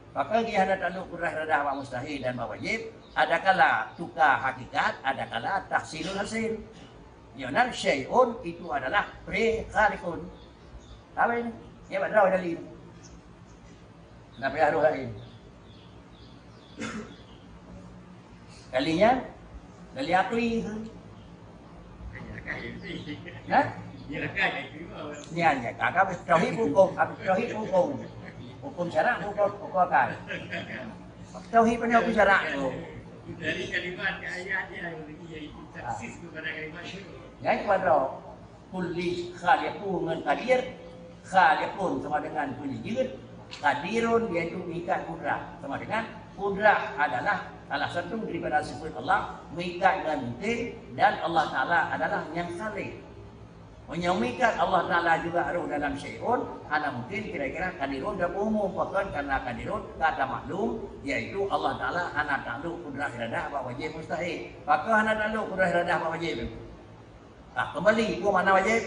Pakon jih hana takluk kudrah iradah bak mustahil dan bak wajéb, adakala tuka hakikat, adakala tahsilul hasil. Nyoe nan syai'un itu adalah pre-khaliqun. Apa ini? Ya, bak droe dalil. Kenapa ya roh lain? Kali nyan, kali akli. Hah? Nyan, nyan, kakak tauhid hukum, aku tauhid hukum. Hukum syarak, hukum, hukum akal. Tauhid punya hukum syarak tu. Dari kalimat ke ayat dia yang lebih, iaitu taksis kepada kalimat itu. Yang kedua, kulli khaliqu ngon qadir, khaliqun sama dengan peunyeujeuet, qadirun iaitu meuikat kudrah. Sama dengan kudrah adalah salah satu daripada sifat Allah, meuikat ngon mungken, dan Allah Taala adalah nyang khaliq. Meunyoe meuikat Allah Taala juga roh dalam syai'un, hana mungken kira-kira qadirun dan umum, pakon karena qadirun ka tamaklum, iaitu Allah Taala hana takluk kudrah iradah bak wajéb mustahil. Pakon hana takluk kudrah iradah bak wajéb? Ah, kembali, peue makna wajéb?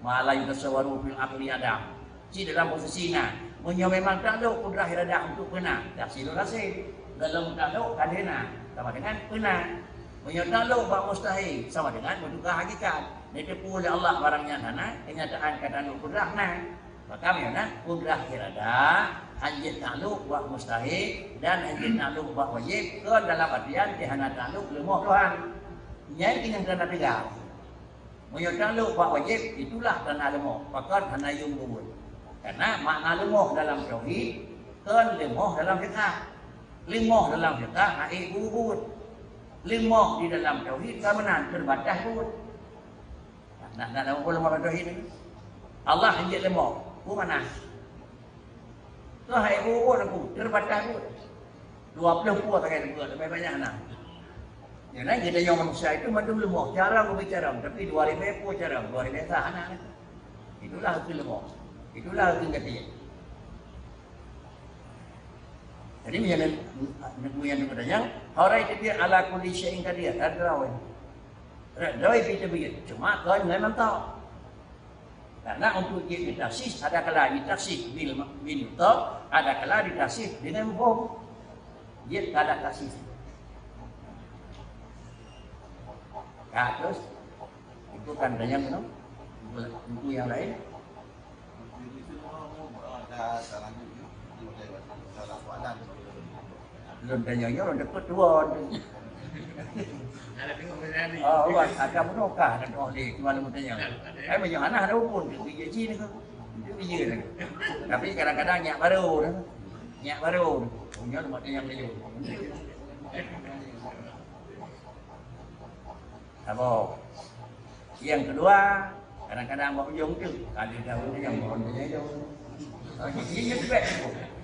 Ma la yutasawwaru fil aqli adam. Cit dalam posisi na. Meunyoe memang taklok kudrah iradah untuk peuna, tahsilul hasil. Golom taklok ka lheueh na, sama dengan peuna. Meunyoe taklok bak mustahil, sama dengan meutuka hakikat. Neuteupeue lé Allah barang nyan hana, kenyataan ka taklok kudrah na. Maka meunyoe na kudrah iradah, hanjeuet taklok bak mustahil dan hanjeuet taklok bak wajéb, kon dalam artian jih hana taklok leumoh Tuhan. Nyan inong tanda teuga. Meunyoe taklok bak wajéb, itulah tanda leumoh, pakon hana yuem bubuet. Karena makna leumoh dalam tauhid, kon leumoh dalam fiqah. Leumoh dalam fiqah hana bubuet. Leumoh di dalam tauhid ka meunan, teubatas buet. Nak, nak, nak, nak, nak, Allah hanjeuet leumoh. Peue makna? Keuhai buet aku, teubatas buet. Dua ploh pue sagai buet, leubeh banyak na. Nyan, geutanyoe manusia itu mandum leumoh, carông leubeh carông, tapi dua ribèe pue carông, dua ribèe sa hana. Itulah keu leumoh. Itulah keu gaki. Jadi, meunyoe, meunyoe geutanyoe, horai teubiet ala kulli syai'in qadir, ada lawan. Rot droe pih teubiet, cuma kon ngon mantong. Karena untuk jih ditaksis, adakala ditaksis bil, bil mantong, adakala ditaksis dengan mafhum. Jih kada taksis. Ka, terus? Bukan tanyong tu. Buku yang lain. Lôn tanyong nyoe lôn dapat dua. Oh, wah, ada menukah, ada dua lé, cuma lôn tanyong. Ai, meunyoe hana ada pun, dia ji ni. Dia ji ni. Tapi kadang-kadang nyak baru ni. Nyak baru ni. Punya tempat yang lain. Apa? Yang kedua, kadang-kadang bak ujong tu, ada daun yang bak ujong tu. Oh, jadi dia tu baik.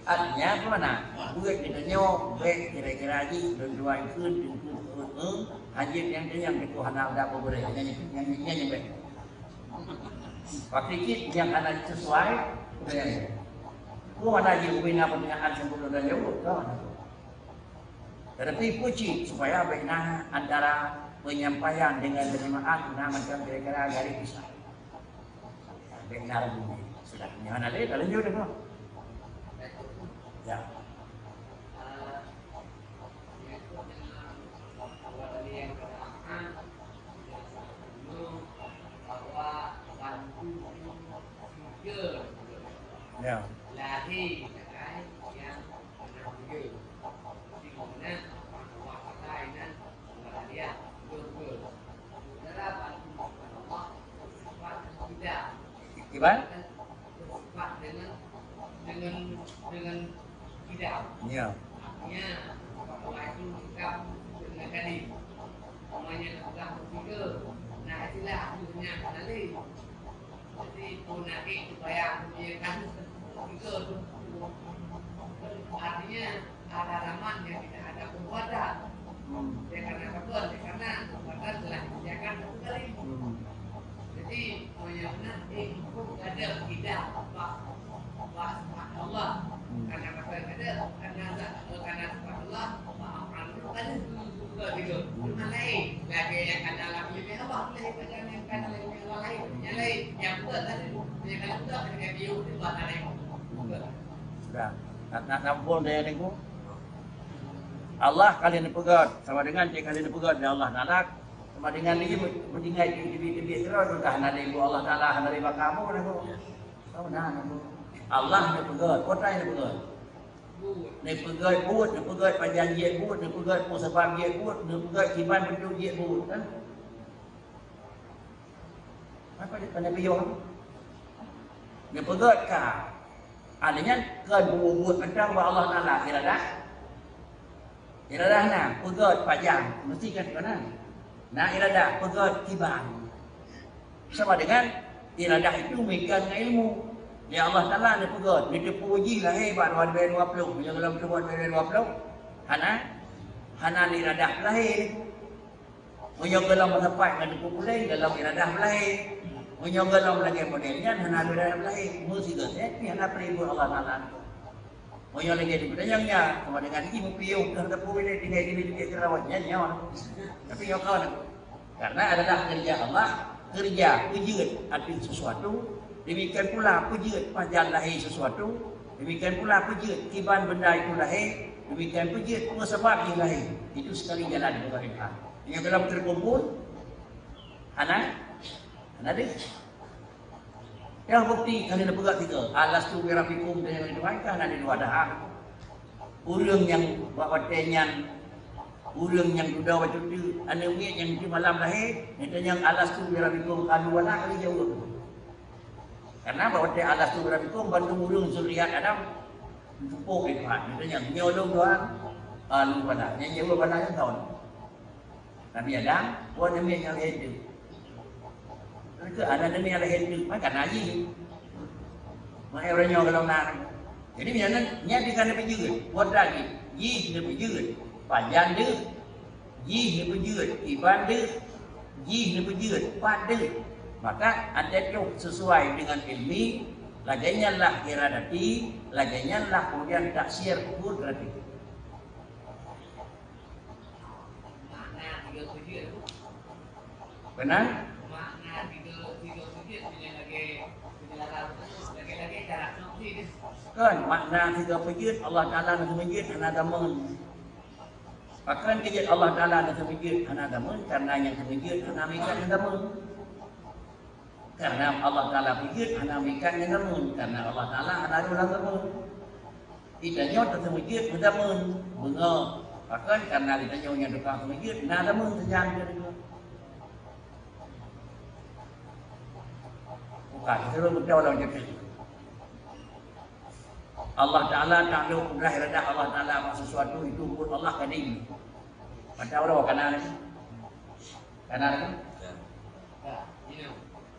Artinya apa mana? Buat kita nyoe, baik kira-kira ji, dan dua ikut, dan ikut, eh, hajat yang tu yang itu hana ada apa boleh. Yang, yang, yang, yang baik. Pakri cit nyang hana sesuai, ku hana jih ubena peunyataan sempurna dan jauh, kan? Tetapi peue cit supaya bèk na antara penyampaian dengan penerimaan na macam kira-kira garis pisah. Bèk na ragu. Sudah, nyan hana lé, dah lanjut dah. Ya. Ya. Iban? Dengan, dengan, dengan tidak. Ya. Artinya, Allah itu sikap dengan tadi. Namanya tukang berpikir. Nah, itulah akhirnya kembali. Jadi, pun lagi supaya dia kan berpikir. Artinya, ada zaman yang tidak ada perbuatan. Hmm. Ya, karena betul, ya, karena perbuatan telah disediakan satu kali. Hmm. Jadi, meunyoe na, eh, ada tidak, Pak, Pak, Pak Allah. Hmm. Karena betul ada, karena zat, karena sifat Allah, Pak, ada juga. Hmm. Cuma lain, lagi yang kata Allah, lebih Allah, lebih pada yang kata Allah, yang lain. Yang lain, yang betul tadi, yang kalau betul, yang dia, dia buat lain. Betul. Sudah. Nak, nak sambung daya deungoe. Allah ka lheueh neupeugöt, sama dengan cit ka lheueh neupeugöt lé Allah Taala, sama dengan lé meutinggai teubiet-teubiet keudroe, ka hana lé bu Allah Taala, hana lé baka bu, na bu. Tahu na, na bu. Allah neupeugöt, peue treuk neupeugöt? Neupeugöt buet, neupeugöt pajan jeuet buet, neupeugöt peue sabab jeuet buet, neupeugöt kiban beuntuk jeuet buet, kan? Apa dia pandai piôh? Neupeugöt ka. Artinya, kon buet-buet mantong bak Allah Taala iradah. Iradah na, peugöt pajan, mesti kan keunan. Na iradah, peugöt kiban. Sama dengan iradah itu meuikat ngon ilmu. Ya Allah Taala neupeugöt, neuteupeue jih lahé bak dua ribu dua puluh, meunyoe gohlom teubuet dua ribu dua puluh, hana, hana iradah lahé. Meunyoe gohlom meusapat ngon teupeu puléh, gohlom iradah beulahé. Meunyoe gohlom lagèe model nyan, hana iradah beulahé. Meusigoe, eh, pih hana peuribot Allah Taala. Meunyoe lagèe di peudanyang nyan, sama dengan jih meupiôh, dah teupeu ilèe tinggai di jih keurawan nyan nyoe. Tapi nyoe kon. Karena adalah kerja Allah, kerja peujeuet ateueh sesuatu, demikian pula peujeuet pajan lahé sesuatu, demikian pula peujeuet kiban benda itu lahé, demikian peujeuet peue sabab jih lahé. Itu sekali jalan kepada Tuhan. Nyang dalam terkumpul, hana, hana deh. Nyang bukti ka lheueh neupeugah tiga. Alastu birabbikum, tanyong lé Tuhan, ka hana deh dua dah. Ureueng nyang bak watèe nyan, ureueng nyang dudoe bacut teuk, aneuk miet nyang di malam lahé, neutanyong alastu birabbikum, qalu bala, ka lheueh jaweueb. Karena bak watèe alastu birabbikum, bandum ureueng zuriat Adam, neuteupeue lé Tuhan. Neutanyong, nyoe lôn Tuhan, qalu bala. Nyang jaweueb bala nyan kon. Nabi Adam, buet namiet nyang lahé teuk. Keu aneuk namiet nyang lahé teuk, maka na jih. Maka ureueng nyoe golom na. Jadi, nyan, nyan di kana peujeuet, buet lagi. Jih neupeujeuet, pajan deuh. Jih neupeujeuet, kiban deuh. Jih neupeujeuet, pat deuh. Maka, ada tu sesuai dengan ilmi, lagèe nyan lah iradati, lagèe nyan lah kemudian taksir kudrati. Makna tiga sujud tu. Benar? Makna tiga, tiga sujud punya lagi penjelasan tu, lagi-lagi cara tafsir dia. Kan, makna tiga sujud, Allah Taala na sujud, hana gameun. Pakon keujeuet Allah Taala na sujud, hana gameun, karena nyang sujud hana meuikat ngon gameun. Karena Allah Taala peujeuet hana meuikat ngon zameun, karena Allah Taala hana rôh lam zameun. Geutanyoe taseumeu jeuet meuzameun, beungoh. Pakon? Karena geutanyoe nyang tukang seumeu jeuet na zameun sajan geutanyoe. Bukan, seureuh beutôi lom jeuet. Allah Taala taklok kudrah iradah Allah Taala bak sesuatu itu buet Allah kadim. Mata uroe kana lagi? Kana lagi?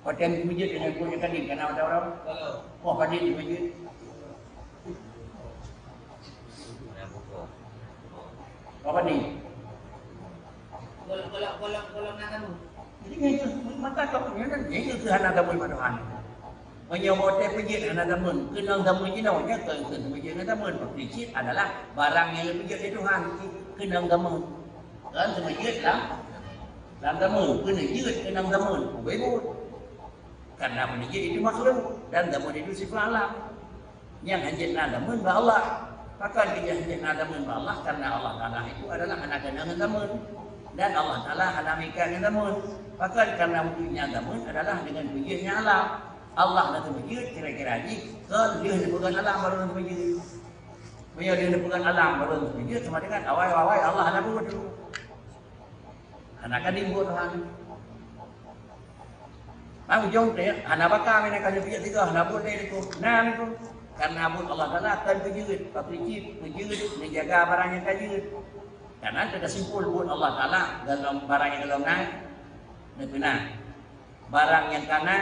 Watèe meuseujid deungon buet nyang kadim, kana mata uroe? Poh padit meuseujid. Poh padit. Jadi nyan kheueh mata kau nyan, nyan kheueh hana zameun bak Tuhan. Meunyoe watèe peujeuet hana zameun, keunong zameun jinoe nyan kon keu seumeu jeuet ngon zameun. Prinsip adalah barang nyang geupeujeuet lé Tuhan keunong zameun. Kan seumeu jeuet lam, lam zameun, keuneuk jeuet keunong zameun. Ubé buet. Karena meunijik itu makhluk dan zameun itu sifat alam. Nyang hanjeuet na zameun bak Allah. Pakon nyang hanjeuet na zameun bak Allah? Karena Allah Taala itu adalah hana keunong ngon zameun. Dan Allah Taala hana meuikat ngon zameun. Pakon? Karena wujudnya zameun adalah dengan peujeuetnya alam. Allah na seumeujeuet kira-kira jih kon lheueh neupeugöt alam baru na seumeujeuet. Meunyoe lheueh neupeugöt alam baru na seumeujeuet, sama dengan awai-awai Allah hana buet. Hana ka dibuet Tuhan. Bang ujong teuh, hana baka mina ka jeuet sigoe, hana buet lé diku. Na diku. Karena buet Allah Taala kan peujeuet, paprinsip, peujeuet, neujaga barang nyang ka jeuet. Karena teuka simpul buet Allah Taala dalam barang nyang golom na, neupeuna. Barang nyang kana,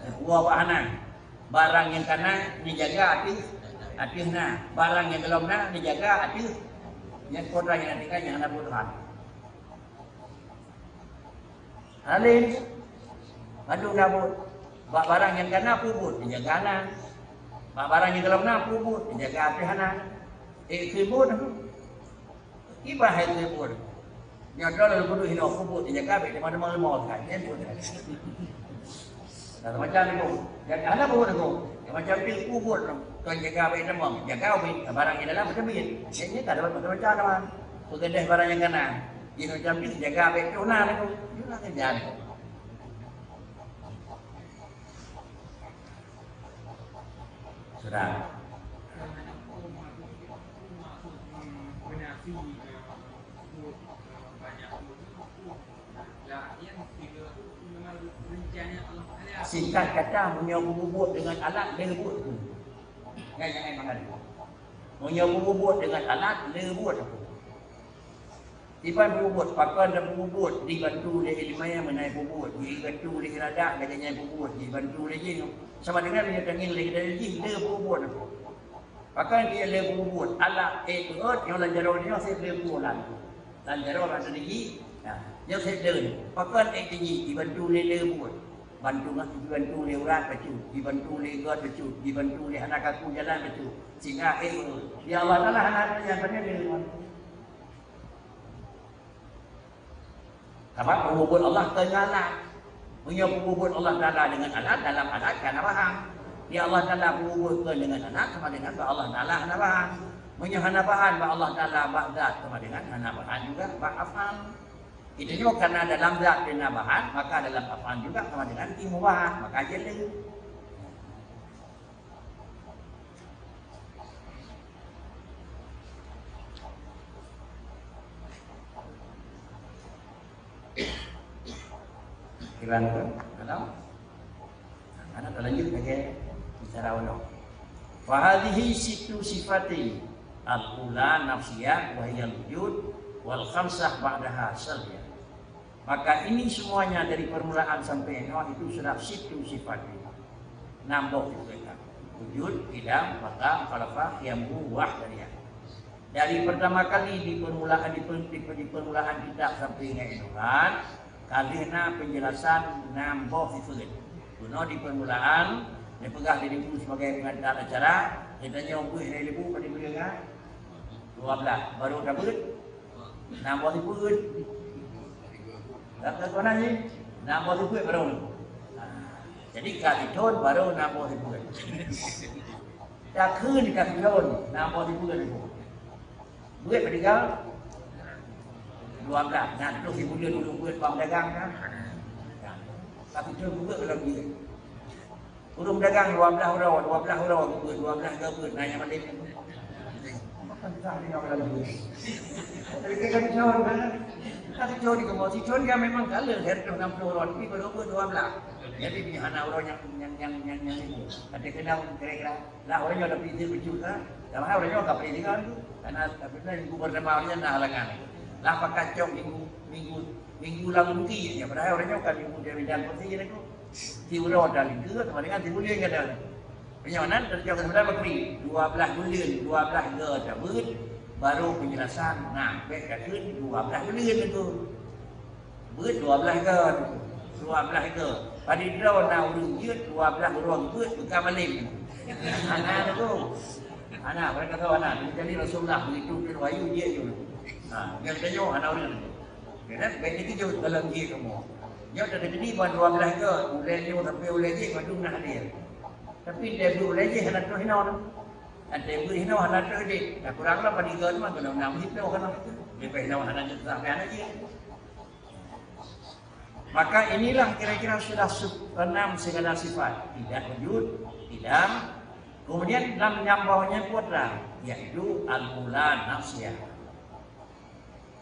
neupuwoe bak hana. Barang nyang kana, neujaga ateueh, ateueh na. Barang nyang golom na, neujaga ateueh. Nyang kota nyang na tinggai nyang hana buet Tuhan. Hana lé, padub na buet. Bak barang nyang kana peue buet, neujaga na. Bak barang nyang golom na peue buet, neujaga ateueh hana. Eh, keu buet. Kiban hai keu buet. Nyoe droe lôn peuduek hinoe peue buet, neujaga bèk teuma-teuma leumo that. Nyan buet. Nah, macam ni, Kong. Jadi, hana buet, Kong. Macam ni, peue buet, Kong. Kon jaga bèk teuma. Jaga ubit, barang nyang dalam beuteubiet. Jadi, ka dapat macam-macam teuma. Peugadeh barang nyang kana. Jadi, macam ni, jaga bèk teuma, Kong. Itulah kerja ni, Kong. Sudah. Singkat kata, meunyoe peubuet deungon alat, le buet. Nyan, nyan, nyan, mangat. Meunyoe peubuet deungon alat, le buet. Iban peubuet, pakon dan peubuet, dibantu lé ileumèe meunan peubuet, dibantu lé iradat lagèe nyan peubuet, dibantu lé jih. Sama dengan meunyoe tangieng lé jih, le peubuet. Pakon dia le peubuet, alat, eh, peuet, nyoe lam jaroe nyoe sép le peubuet. Lam jaroe lam teuniji, nah, nyoe sép le. Pakon eh teuniji, dibantu lé le peubuet. Bantu ngon dibantu lé urat bacut, dibantu lé göt bacut, dibantu lé hana kaku jalan bacut. Sehingga eh, ya Allah Taala hana nyang pandai le. Sabab peubuet Allah keu ngon alat. Meunyoe peubuet Allah Taala deungon alat, dalam alat ka na bahan. Di Allah Taala peubuet keu deungon alat, sama dengan bak Allah Taala hana bahan. Meunyoe hana bahan bak Allah Taala bak zat, sama dengan hana bahan juga bak af'al. Itu juga karena dalam zat dia na bahan, maka dalam af'al juga sama dengan timu bahan, maka jadi. Kiban tu, kalau anak lanjut lagi bicara ulang. Fahadhihi sittu sifatin, al-ula nafsiyah, wahiyal wujud, wal khamsah ba'daha salbiyah. Maka ini semuanya dari permulaan sampai nyoe itu sudah sittu sifat. Nam boh sifat. Wujud, qidam, baqa, mukhalafah, qiyam, wahdaniyah. Dari pertama kali di permulaan, di per-, di, di permulaan kitab sampai ngon Tuhan, ka lheueh na penjelasan nam boh sifat. Bunoe di permulaan, neupeugah lé Ibu sebagai pengantar acara, geutanyoe beuh lé Ibu pada gurèe dua belas, baru ka beuet. Nam boh sifeuet. Lam keutuhanan jih, nam boh sifeuet baru. Jadi ka sithon baru nam boh sifeuet. Takheun ka sithon nam boh sifeuet. Beuet padum? Dua belas. Nah, terus ibu dia dulu beuet bang dagang kan. Tapi tu buka dalam dia. Ureueng dagang dua belas uroe, dua belas uroe geubeuet, dua belas geubeuet, na nyang malém. Bukan sah di dalam duit. Tapi kan cun kan. Tapi cun di kemo, si cun kan memang kala dari enam puluh uroe, tapi baru buat dua belas. Jadi dia hana uroe nyang, nyang, nyang, nyang, nyang itu. Ada kena kira-kira. Lah uroe nyoe tapi dia becut kan. Sama uroe nyoe tapi dia kan tu. Karena tapi kan minggu pertama uroe nyoe na halangan. Lah pakai cok minggu, minggu, minggu lalu mungkin ya. Padahal uroe nyoe kan minggu dia bidan pasti ya tu. Di uroe dah lingka, sama dengan di bulan kata. Meunyoe nan teucok seudara bakri, dua belas buleuen, dua belas go tabeuet, baru penjelasan, nah, bèk takheun dua belas buleuen tu. Beuet dua belas go tu. Dua belas go. Padahai droe na ureueng jeuet dua belas uroe beuet bukan malém. Hana tu. Hana, mereka tahu hana. Jadi Rasulullah begitu pun wahyu dia je. Ha, yang tanya hana ureueng tu. Kan? Bèk dikeujot dalam jih kamu. Nyoe tadi ban dua belas go, ulèe nyoe sampai ulèe jih, padum na hadir. Tapi dia beuet ulèe jih hana troh hinoe. Ada beuet hinoe hana troh deh. Dah kurang lah pada tiga tu mah kena enam hinoe kena. Lebih hinoe hana jatuh sampai anak jih. Maka inilah kira-kira sudah su-, enam segala sifat. Tidak wujud, tidak. Kemudian dalam nyambungnya putra, yaitu al-ula nafsiyah.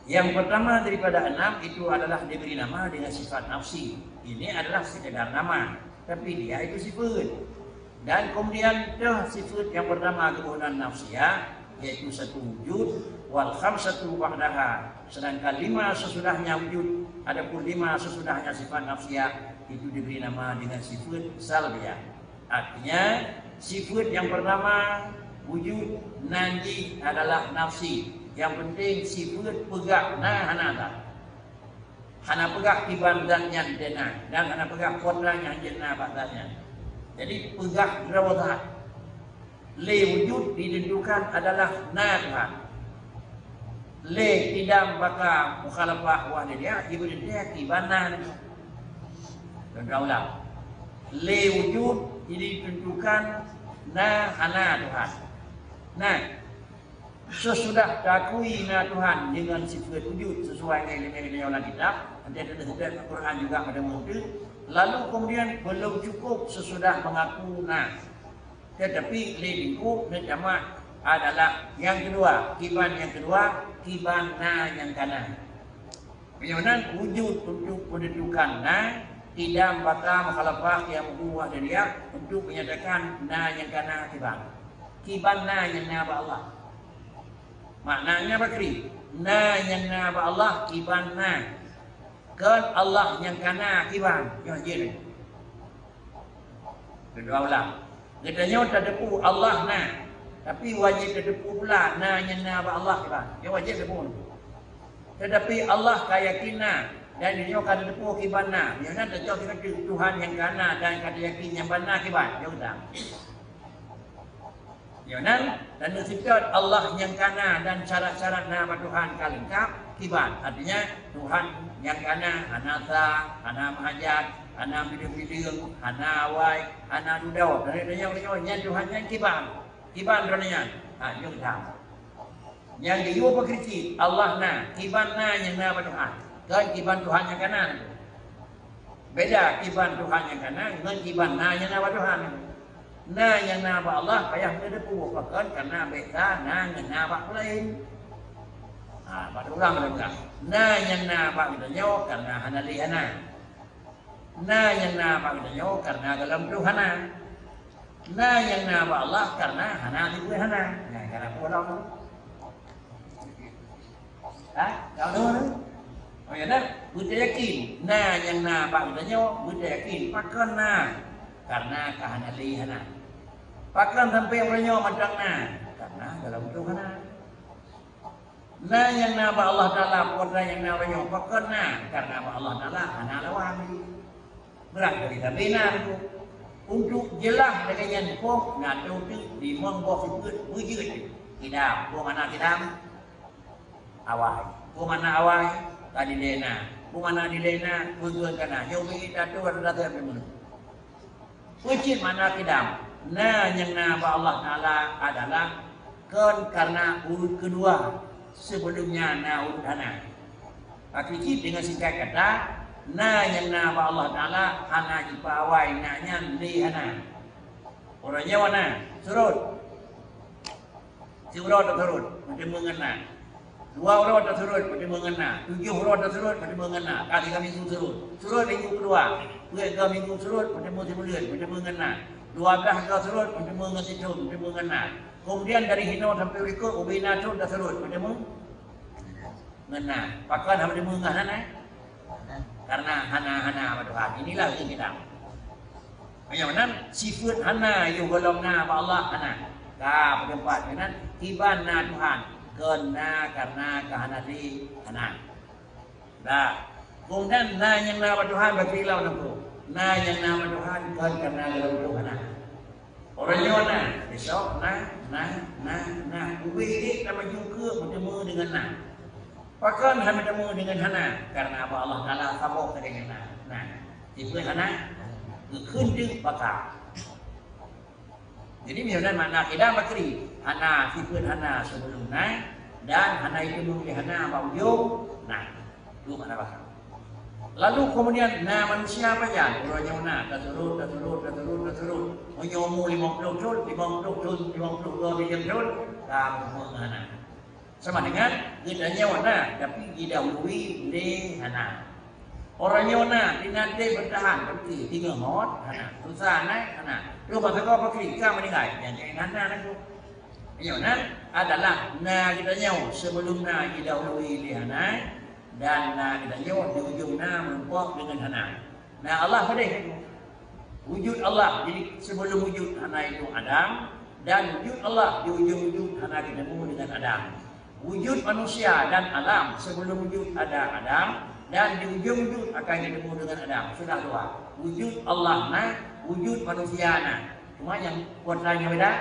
Yang pertama daripada enam itu adalah diberi nama dengan sifat nafsi. Ini adalah sekedar nama, tapi dia itu sifat. Dan kemudian teuh sifat yang pertama geuboh nan nafsiyah, yaitu satu wujud, wal khamsatu ba'daha. Sedangkan lima sesudahnya wujud, adapun lima sesudahnya sifat nafsiyah, itu diberi nama dengan sifat salbiyah. Artinya, sifat yang pertama, wujud, nan jih adalah nafsi. Yang penting sifat peugah na hana that. Hana peugah kiban zat nyan teuh na, dan hana peugah kuadrat nyang jeuet na bak zat nyan. Jadi, peugah droe that. Lé wujud ditentukan adalah na Tuhan. Lé kidam baka mukhalafah wahdaniyah, ibu dia kiban na. Contoh ulang. Lé wujud ditentukan na hana Tuhan. Nah, sesudah takui na Tuhan dengan sifat wujud sesuai dengan ilmu-ilmu dalam kitab, nanti ada dalam Al-Quran juga pada muka, lalu kemudian belum cukup sesudah mengaku na. Tetapi lé lingkup neujamak adalah nyang keudua, kiban nyang keudua, kiban na nyang kana. Meunyoe nan wujud untuk menentukan na, kidam baka mukhalafah qiyamuhu wahdaniyah untuk menyatakan na nyang kana kiban. Kiban na nyang na bak Allah. Maknanya bakri, na nyang na bak Allah kiban na. Kon Allah nyang kana kiban. Nyoh jih. Keudua ulang. Geutanyoe tateupeue Allah na, tapi wajéb tateupeue pula na nyang na bak Allah kiban. Nyoe wajéb tateupeue. Tetapi Allah ka yakin na, dan nyoe ka tateupeue kiban na. Nyoe na tacok sigoe Tuhan nyang kana dan ka yakin nyang ban na kiban. Nyoe udah. Nyoe nan, dan sifat Allah nyang kana dan syarat-syarat na bak Tuhan ka leungkap kiban. Artinya, Tuhan nyang kana hana sa, hana meuhajat, hana bideueng-bideueng, hana awai, hana dudoe. Dan nyoe, nyoe, nyan Tuhan nyan kiban. Kiban droe nyan. Ha, nyoe kitab. Nyang geuyue peukritik, Allah na, kiban na nyang na bak Tuhan. Kon kiban Tuhan nyang kana. Beda kiban Tuhan nyang kana ngon kiban na nyang na bak Tuhan. Na nyang na bak Allah payah meuteupeue pakon karena beda na nyang na bak laén. Ha, bak ureueng laén. Na nyang na bak geutanyoe karena hana lé hana. Na nyang na bak geutanyoe karena gohlom troh hana. Na nyang na bak Allah karena hana tipeue hana. Nah, karena pola tu. Ha? Tahu tu? Oh ya dah, beutayakin. Na nyang na bak geutanyoe, beutayakin. Pakon na? Karena ka hana lé hana. Pakon sampai uroe nyoe mantong na? Karena gohlom troh hana. Na nyang na bak Allah Taala, pakon na nyang na uroe nyoe? Pakon na? Karena bak Allah Taala hana lawan. Beurangkali sabe na tu. Untuk jeulaih lagèe nyan, poh na teuntèe limong boh sifeut beujeuet. Kidam, peue makna kidam? Awai. Peue makna awai? Ka dilèe na. Peue makna dilèe na? Peue geukana. Nyoe bagi tato rasa-rasa memang. Peue cit makna kidam? Na nyang na bak Allah Taala adalah kon karena ureueng keudua, sebelumnya na ureueng hana. Hakiki dengan singkat kata, Na nyang na bak Allah Taala hana jipeuawai na nyan lé hana. Uroe nyoe na, surot. Siuroe tasurot, meuteumé ngon na. Dua uroe tasurot, meuteumé ngon na. Tujoh uroe tasurot, meuteumé ngon na. Ka tiga minggu surot. Surot minggu keudua. Peuet ka minggu surot, meuteumé sibuleuen, meuteumé ngon na. Dua blaih ka surot, meuteumé ngon sithon, meuteumé ngon na. Kemudian dari hinoe sampai likot, ubé na thon tasurot, meuteumé ngon na. Pakon hana meuteumé ngon na? Karena hana-hana bak Tuhan. Inilah ureueng kita. Meunyoe nan sifeut hana yoh gohlom na bak Allah, hana. Ka peuteumpat meunan kiban na Tuhan, kon na karena keuhana lé, hana. Dah. Kemudian na nyang na bak Tuhan bak ilau nangku. Na nyang na bak Tuhan kon karena gohlom tu, hana. Uroe nyoe na, besok na, na, na, na. Ubé idéh tamaju keu meuteumé deungon na. Pakon hana meuteumé deungon hana? Karena bak Allah Taala saboh sagai ngon na. Na, sifeut hana, geukheun teuk baka. Jadi, meunyoe nan makna khidam bakri, hana sifeut hana sebelum na, dan hana iteumé lé hana bak ujong na. Tu makna baka. Lalu kemudian na manusia pajan, uroe nyoe na, tasurot, tasurot, tasurot, tasurot. Meunyoe umu limong ploh thon, limong ploh thon, limong ploh dua bilion thon, ka meuteumé hana. Sama dengan geutanyoe na, tapi jidahului lé hana. Uroe nyoe na, tinante beutahan, tapi teungoh mot, hana. Susah na, hana. Terus masa kau pakri, ka meuninggai, nyang jai hana lagu. Nyoe na adalah na geutanyoe sebelum na jidahului lé hana, dan na geutanyoe di ujong na meurumpok deungon hana. Na Allah padeh. Wujud Allah, jadi sebelum wujud hana itu Adam, dan wujud Allah di ujung wujud hana ketemu dengan Adam. Wujud manusia dan alam sebelum wujud ada Adam, dan di ujung wujud akan ketemu dengan Adam. Sudah dua. Wujud Allah na, wujud manusia na. Cuma nyang kuat lain nyang beda,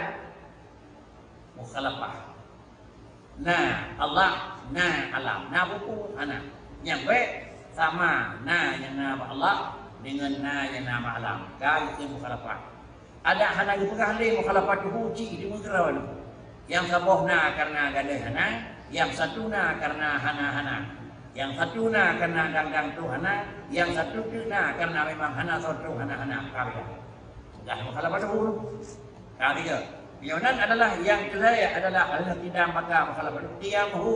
mukhalafah. Na Allah, na alam, na buku, hana. Nyang bék sama na nyang na bak Allah deungon na nyang na bak alam. Ka geukheun mukhalafah. Adak hana geupeugah lé mukhalafah tuhu cit di meukeurau nyoe. Nyang saboh na karena gadôh hana, nyang satu na karena hana-hana. Nyang satu na karena dang-dang tu hana, nyang satu tu na karena memang hana soe tu hana-hana. Ka beda. Peugah mukhalafah tuhu. Ka tiga. Nyoe nan adalah nyang keulhèe adalah al-qidam baka mukhalafah tuhu. Qiyamuhu.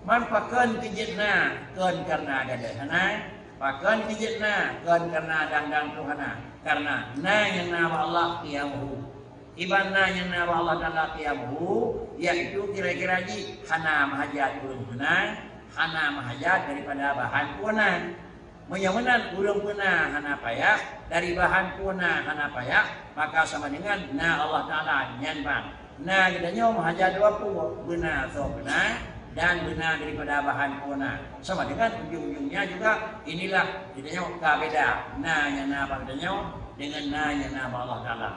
Man pakon keu jeuet na kon karena gadôh hana, pakon keu jeuet na kon karena dang-dang tu hana. Karena na nyang na bak Allah qiyamuhu. Iban na nyang na bak Allah Taala qiyamuhu, yaitu kira-kira jih hana meuhajat ureueng hana, hana meuhajat daripada bahan peue na. Meunyoe meunan ureueng peue na hana payah, dari bahan peue na hana payah, maka sama dengan na Allah Taala nyan ban. Na geutanyoe meuhajat dua peue, beuna soe beuna, dan beuna daripada bahan peue na. Sama dengan ujung-ujungnya juga, inilah geutanyoe ka beda na nyang na bak geutanyoe dengan na nyang na bak Allah Taala.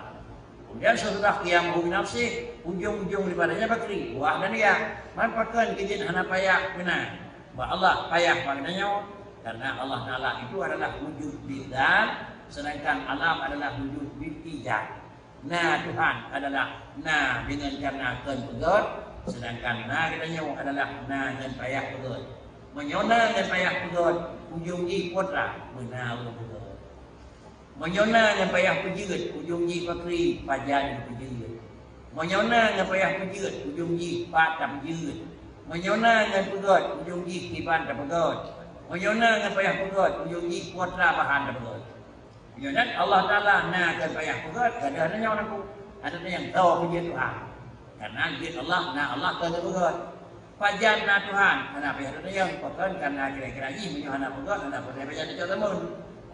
Kemudian sesudah qiyamuhu binafsih, ujung-ujung daripadanya bakri, wahdaniyah. Man pakon keu jeuet hana payah beuna. Bak Allah payah bak geutanyoe, karena Allah Taala itu adalah wujud bidzat, sedangkan alam adalah wujud bil ijad. Na Tuhan adalah na dengan karena kon peugét, sedangkan na geutanyoe adalah na ngon payah peugét. Meunyoe na ngon payah peugét, ujong jih peue teuma beuna ureueng peugét. Meunyoe na nyang payah peujeuet, ujong jih pakri pajan peujeuet. Meunyoe na nyang payah peujeuet, ujong jih pat tapeujeuet. Meunyoe na nyang peugét, ujong jih kiban tapeugét. Meunyoe na nyang payah peugét, ujong jih peue teuma bahan tapeugét. Meunyoe nan Allah Taala na kon payah peugét, gadôh nyoe aku. Ada nyang tahu peujeuet Tuhan. Karena jeuet Allah, na Allah kon peugét. Pajan na Tuhan, hana payah tatanyong, pakon, karena kira-kira jih meunyoe hana peugét, hana payah pajan tacok tamong.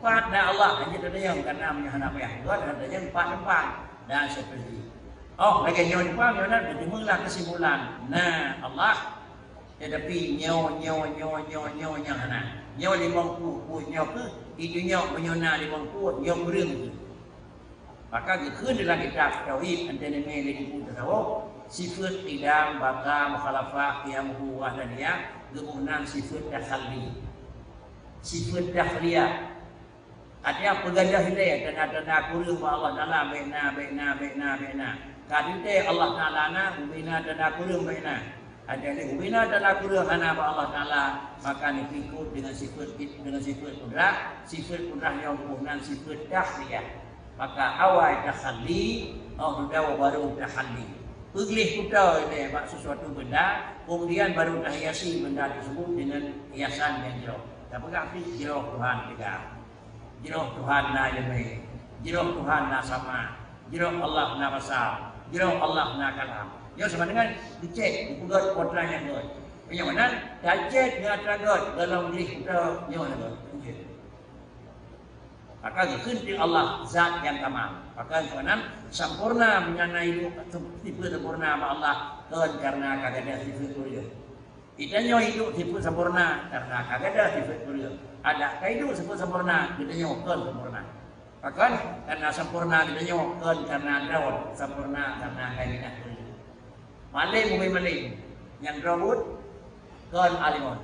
Pat na Allah, hana tatanyong, karena meunyoe hana payah peugét, hana tatanyong pat teumpat, dan seterusnya. Oh, lagèe nyoe paham, nyoe na, teurimong lah kesimpulan. Na Allah, tetapi nyoe, nyoe, nyoe, nyoe, nyoe nyang hana. Nyoe limong ploh peuet nyoe keuh, itu nyoe meunyoe na limong ploh, nyoe kureueng. Maka geukheun dalam kitab Tauhid Antaimé lé buku tasawuf, sifeut qidam, baqa, mukhalafah, qiyamuhu, wahdaniyah, geuboh nan sifeut takhalli. Sifeut takhliyah. Artinya peugadôh ilèe tanda-tanda kureueng bak Allah Taala, bèk na, bèk na, bèk na, bèk na. Ka teuntèe Allah Taala na, ubé na tanda kureueng bèk na. Adak lé ubina tanda kureueng hana bak Allah Taala, maka neupeuikot deungon sifeuet, deungon sifeuet kudrah, sifeuet kudrah nyang boh nan sifeuet tahliyah. Maka awai takhalli, oh, dudoe baru takhalli. Peugleh kuta ilée bak sesuatu benda, kemudian baru tahiasi benda tersebut dengan hiasan yang jroh. Tapeugah pih jroh Tuhan teuga. Jroh Tuhan na iéleumé, jroh Tuhan na sama, jroh Allah na basa, jroh Allah na kalam. Nyoe sama dengan geucét, geupeugét kontra nyang gét. Meunyoe meunan, tacét ngon atra gét, golom gleh kuta nyoe na gét. Maka geukheun di Allah zat nyang kamal. Maka keunan sempurna meunyoe na idup sifeuet sempurna bak Allah, kon karena ka gadôh sifeuet kureueng. Geutanyoe idup sifeuet sempurna karena ka gadôh sifeuet kureueng. Adak ka idup sifeuet sempurna, geutanyoe kon sempurna. Pakon? Karena sempurna geutanyoe kon karena droe, sempurna karena ka gadôh kureueng. Malém ubé malém, nyang droe buet kon alimon.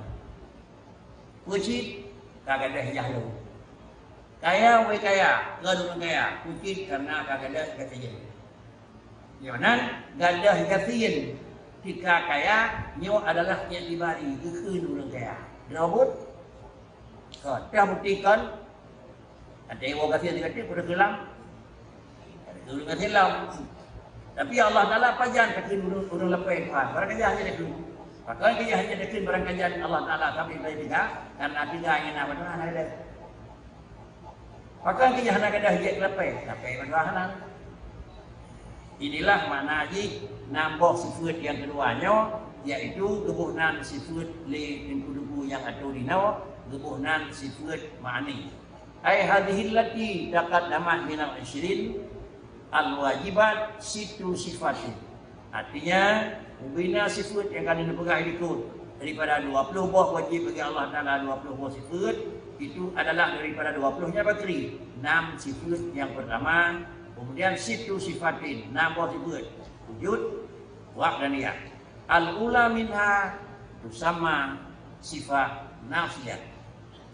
Peue cit? Ka gadôh yah lôn. Kaya ubé kaya, kon ureuëng kaya, peue cit? Karena ka gadôh gasien. Nyoe nan gadôh gasien tika kaya, nyoe adalah iktibari, geukheun ureuëng kaya. Droe buet? Kon, teuh bukti kon. Ada iwoe gasien tika teuh, peue geukheun lam? Ada ureuëng gasien lam. Tapi Allah Taala pajan takheun ureuëng, ureuëng lapée Tuhan. Barang kaya hanya takheun. Pakon kaya hanya takheun barang kajan Allah Taala, tapi bagi tiga, karena tiga nyang na bak Tuhan ada. Pakon kaya hana gadôh jeuet lapée, lapée bak Tuhan hana. Inilah makna jih nam boh sifeuet nyang keudua nyoe, yaitu geuboh nan sifeuet lé Teungku Teungku nyang atô dinoe, geuboh nan sifeuet ma'ani. Ai hadhil lati taqaddamat minal isyrin al-wajibat sittu sifatin. Artinya, ubina sifeuet nyang ka neupeugah dikeue daripada dua puluh boh wajib bagi Allah Taala, dua puluh boh sifeuet, itu adalah daripada dua puluh nyan bakri. Nam sifeuet nyang pertama, kemudian sittu sifatin, nam boh sifeuet, wujud, wak dan ya. Al-ula minha tusamma sifat nafsiyah.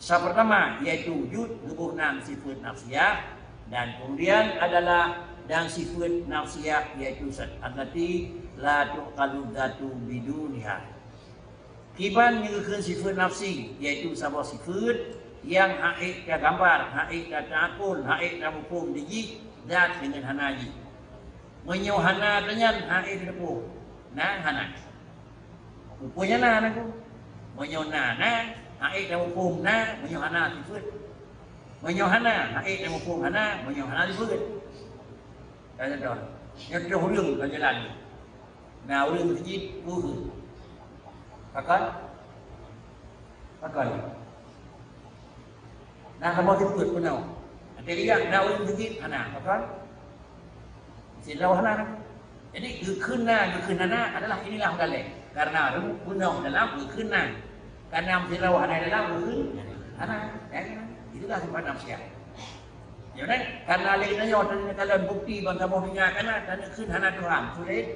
Sa pertama, yaitu wujud, geuboh nan sifeuet nafsiyah, dan kemudian adalah dan sifeuet nafsiyah, yaitu sat-, allati la tu'qalu dzatu biduniha. Kiban nyang geukheun sifeuet nafsi, yaitu saboh sifeuet nyang ha'ék tagambar, ha'ék tateuakon, ha'ék tamuphom di jih zat deungon hana jih. Meunyoe hana, tanyan ha'ék tateupeue na hana. Peue nyang na, na ku. Meunyoe na, na, ha'ék tamuphom na, meunyoe hana sifeuet. Meunyoe hana, ha'ék tamuphom hana, meunyoe hana sifeuet. Ka contoh, nyoe troh ureuëng ka jalan. Na ureuëng meuseujid, peue? Pakon? Pakon? Na kamoe sifeuet peunoh. Até liak na ureuëng meuseujid, hana. Pakon? Sidroe hana. Jadi, geukheun na, geukheun hana adalah inilah dalil. Karena peunoh dalam geukheun na. Karena sidroe hana dalam geukheun hana. Ya, itulah sifat nafsiah. Ya, kan? Karena lé geutanyoe takalon bukti ban saboh donya kana, taneukheun hana Tuhan. Sulit.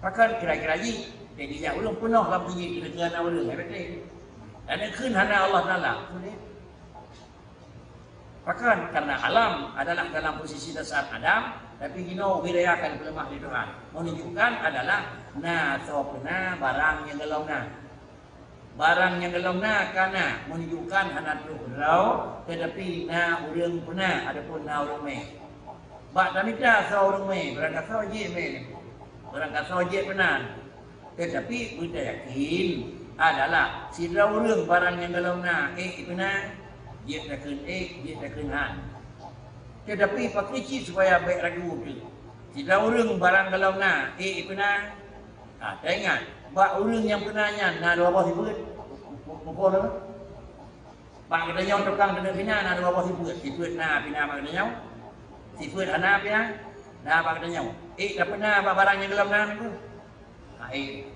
Pakon kira-kira jih? Jadi, ya, ureuëng peunoh lam dunia kira-kira na ureuëng, ya, betul. Taneukheun hana Allah Taala. Sulit. Pakon? Karena alam adalah dalam posisi dasar Adam, tapi jinoe wilayah ka dipeuleumah lé Tuhan. Menunjukkan adalah na soe peuna barang nyang golom na. Barang nyang golom na ka na, menunjukkan hana troh droe, tetapi na ureuëng peuna, adapun na ureuëng mé. Bak tamita soe ureuëng mé, barangkasoe jeuet mé, barangkasoe jeuet peuna. Tetapi beutayakin adalah sidroe ureuëng barang nyang golom na, ék peuna, jeuet takheun ék, jeuet takheun han. Tetapi pakri cit supaya bék ragu teuh. Sidroe ureuëng barang golom na, ék peuna. Ha, taingat, bak ureuëng nyang peuna nyan na dua boh sifeuet. Muphom lom? Bak geutanyoe tukang taneuk pina na dua boh sifeuet. Sifeuet na pina bak geutanyoe. Sifeuet hana pina na bak geutanyoe. Ék tapeuna bak barang nyang golom na nyan? Ha, ék.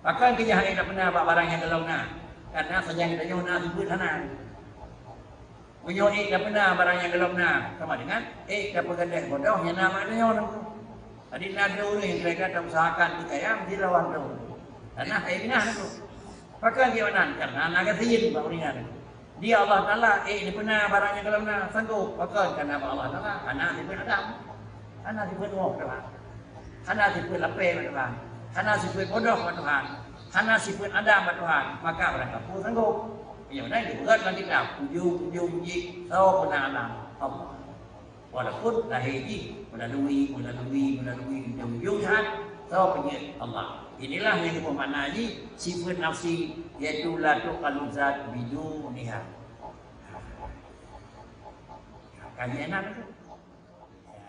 Pakon keu nyan ék tapeuna bak barang nyang golom na? Karena sajan geutanyoe na sifeuet hana. Meunyoe ék tapeuna barang nyang golom na, sama dengan ék tapeugadôh bodoh nyang na bak geutanyoe nyan. Jadi, na droe ureuëng nyang kira-kira tausahakan keu kaya, meusidroe droe. Karena hai binah nyan. Pakon jih meunan? Karena na gasien bak ureuëng nyan. Di Allah Taala, ék tapeuna barang nyang golom na, sanggob. Pakon? Karena bak Allah Taala hana sifeuet Adam. Hana sifeuet Nuh, Tuhan. Hana sifeuet lapée, Tuhan. Hana sifeuet bodoh bak Tuhan, hana sifeuet adam bak Tuhan, maka ureuëng kafur sanggob. Meunyoe na, geupeugah lam kitab, ujong-ujong jih soe pun na alam? Allah. Walaupun lahé jih meulalui, meulalui, meulalui, ujong-ujong jih soe pun jeuet? Allah. Inilah nyang geupeue makna jih sifeuet nafsi, yaitu la tuqalu zat biduniha. Ka jeuet na tu.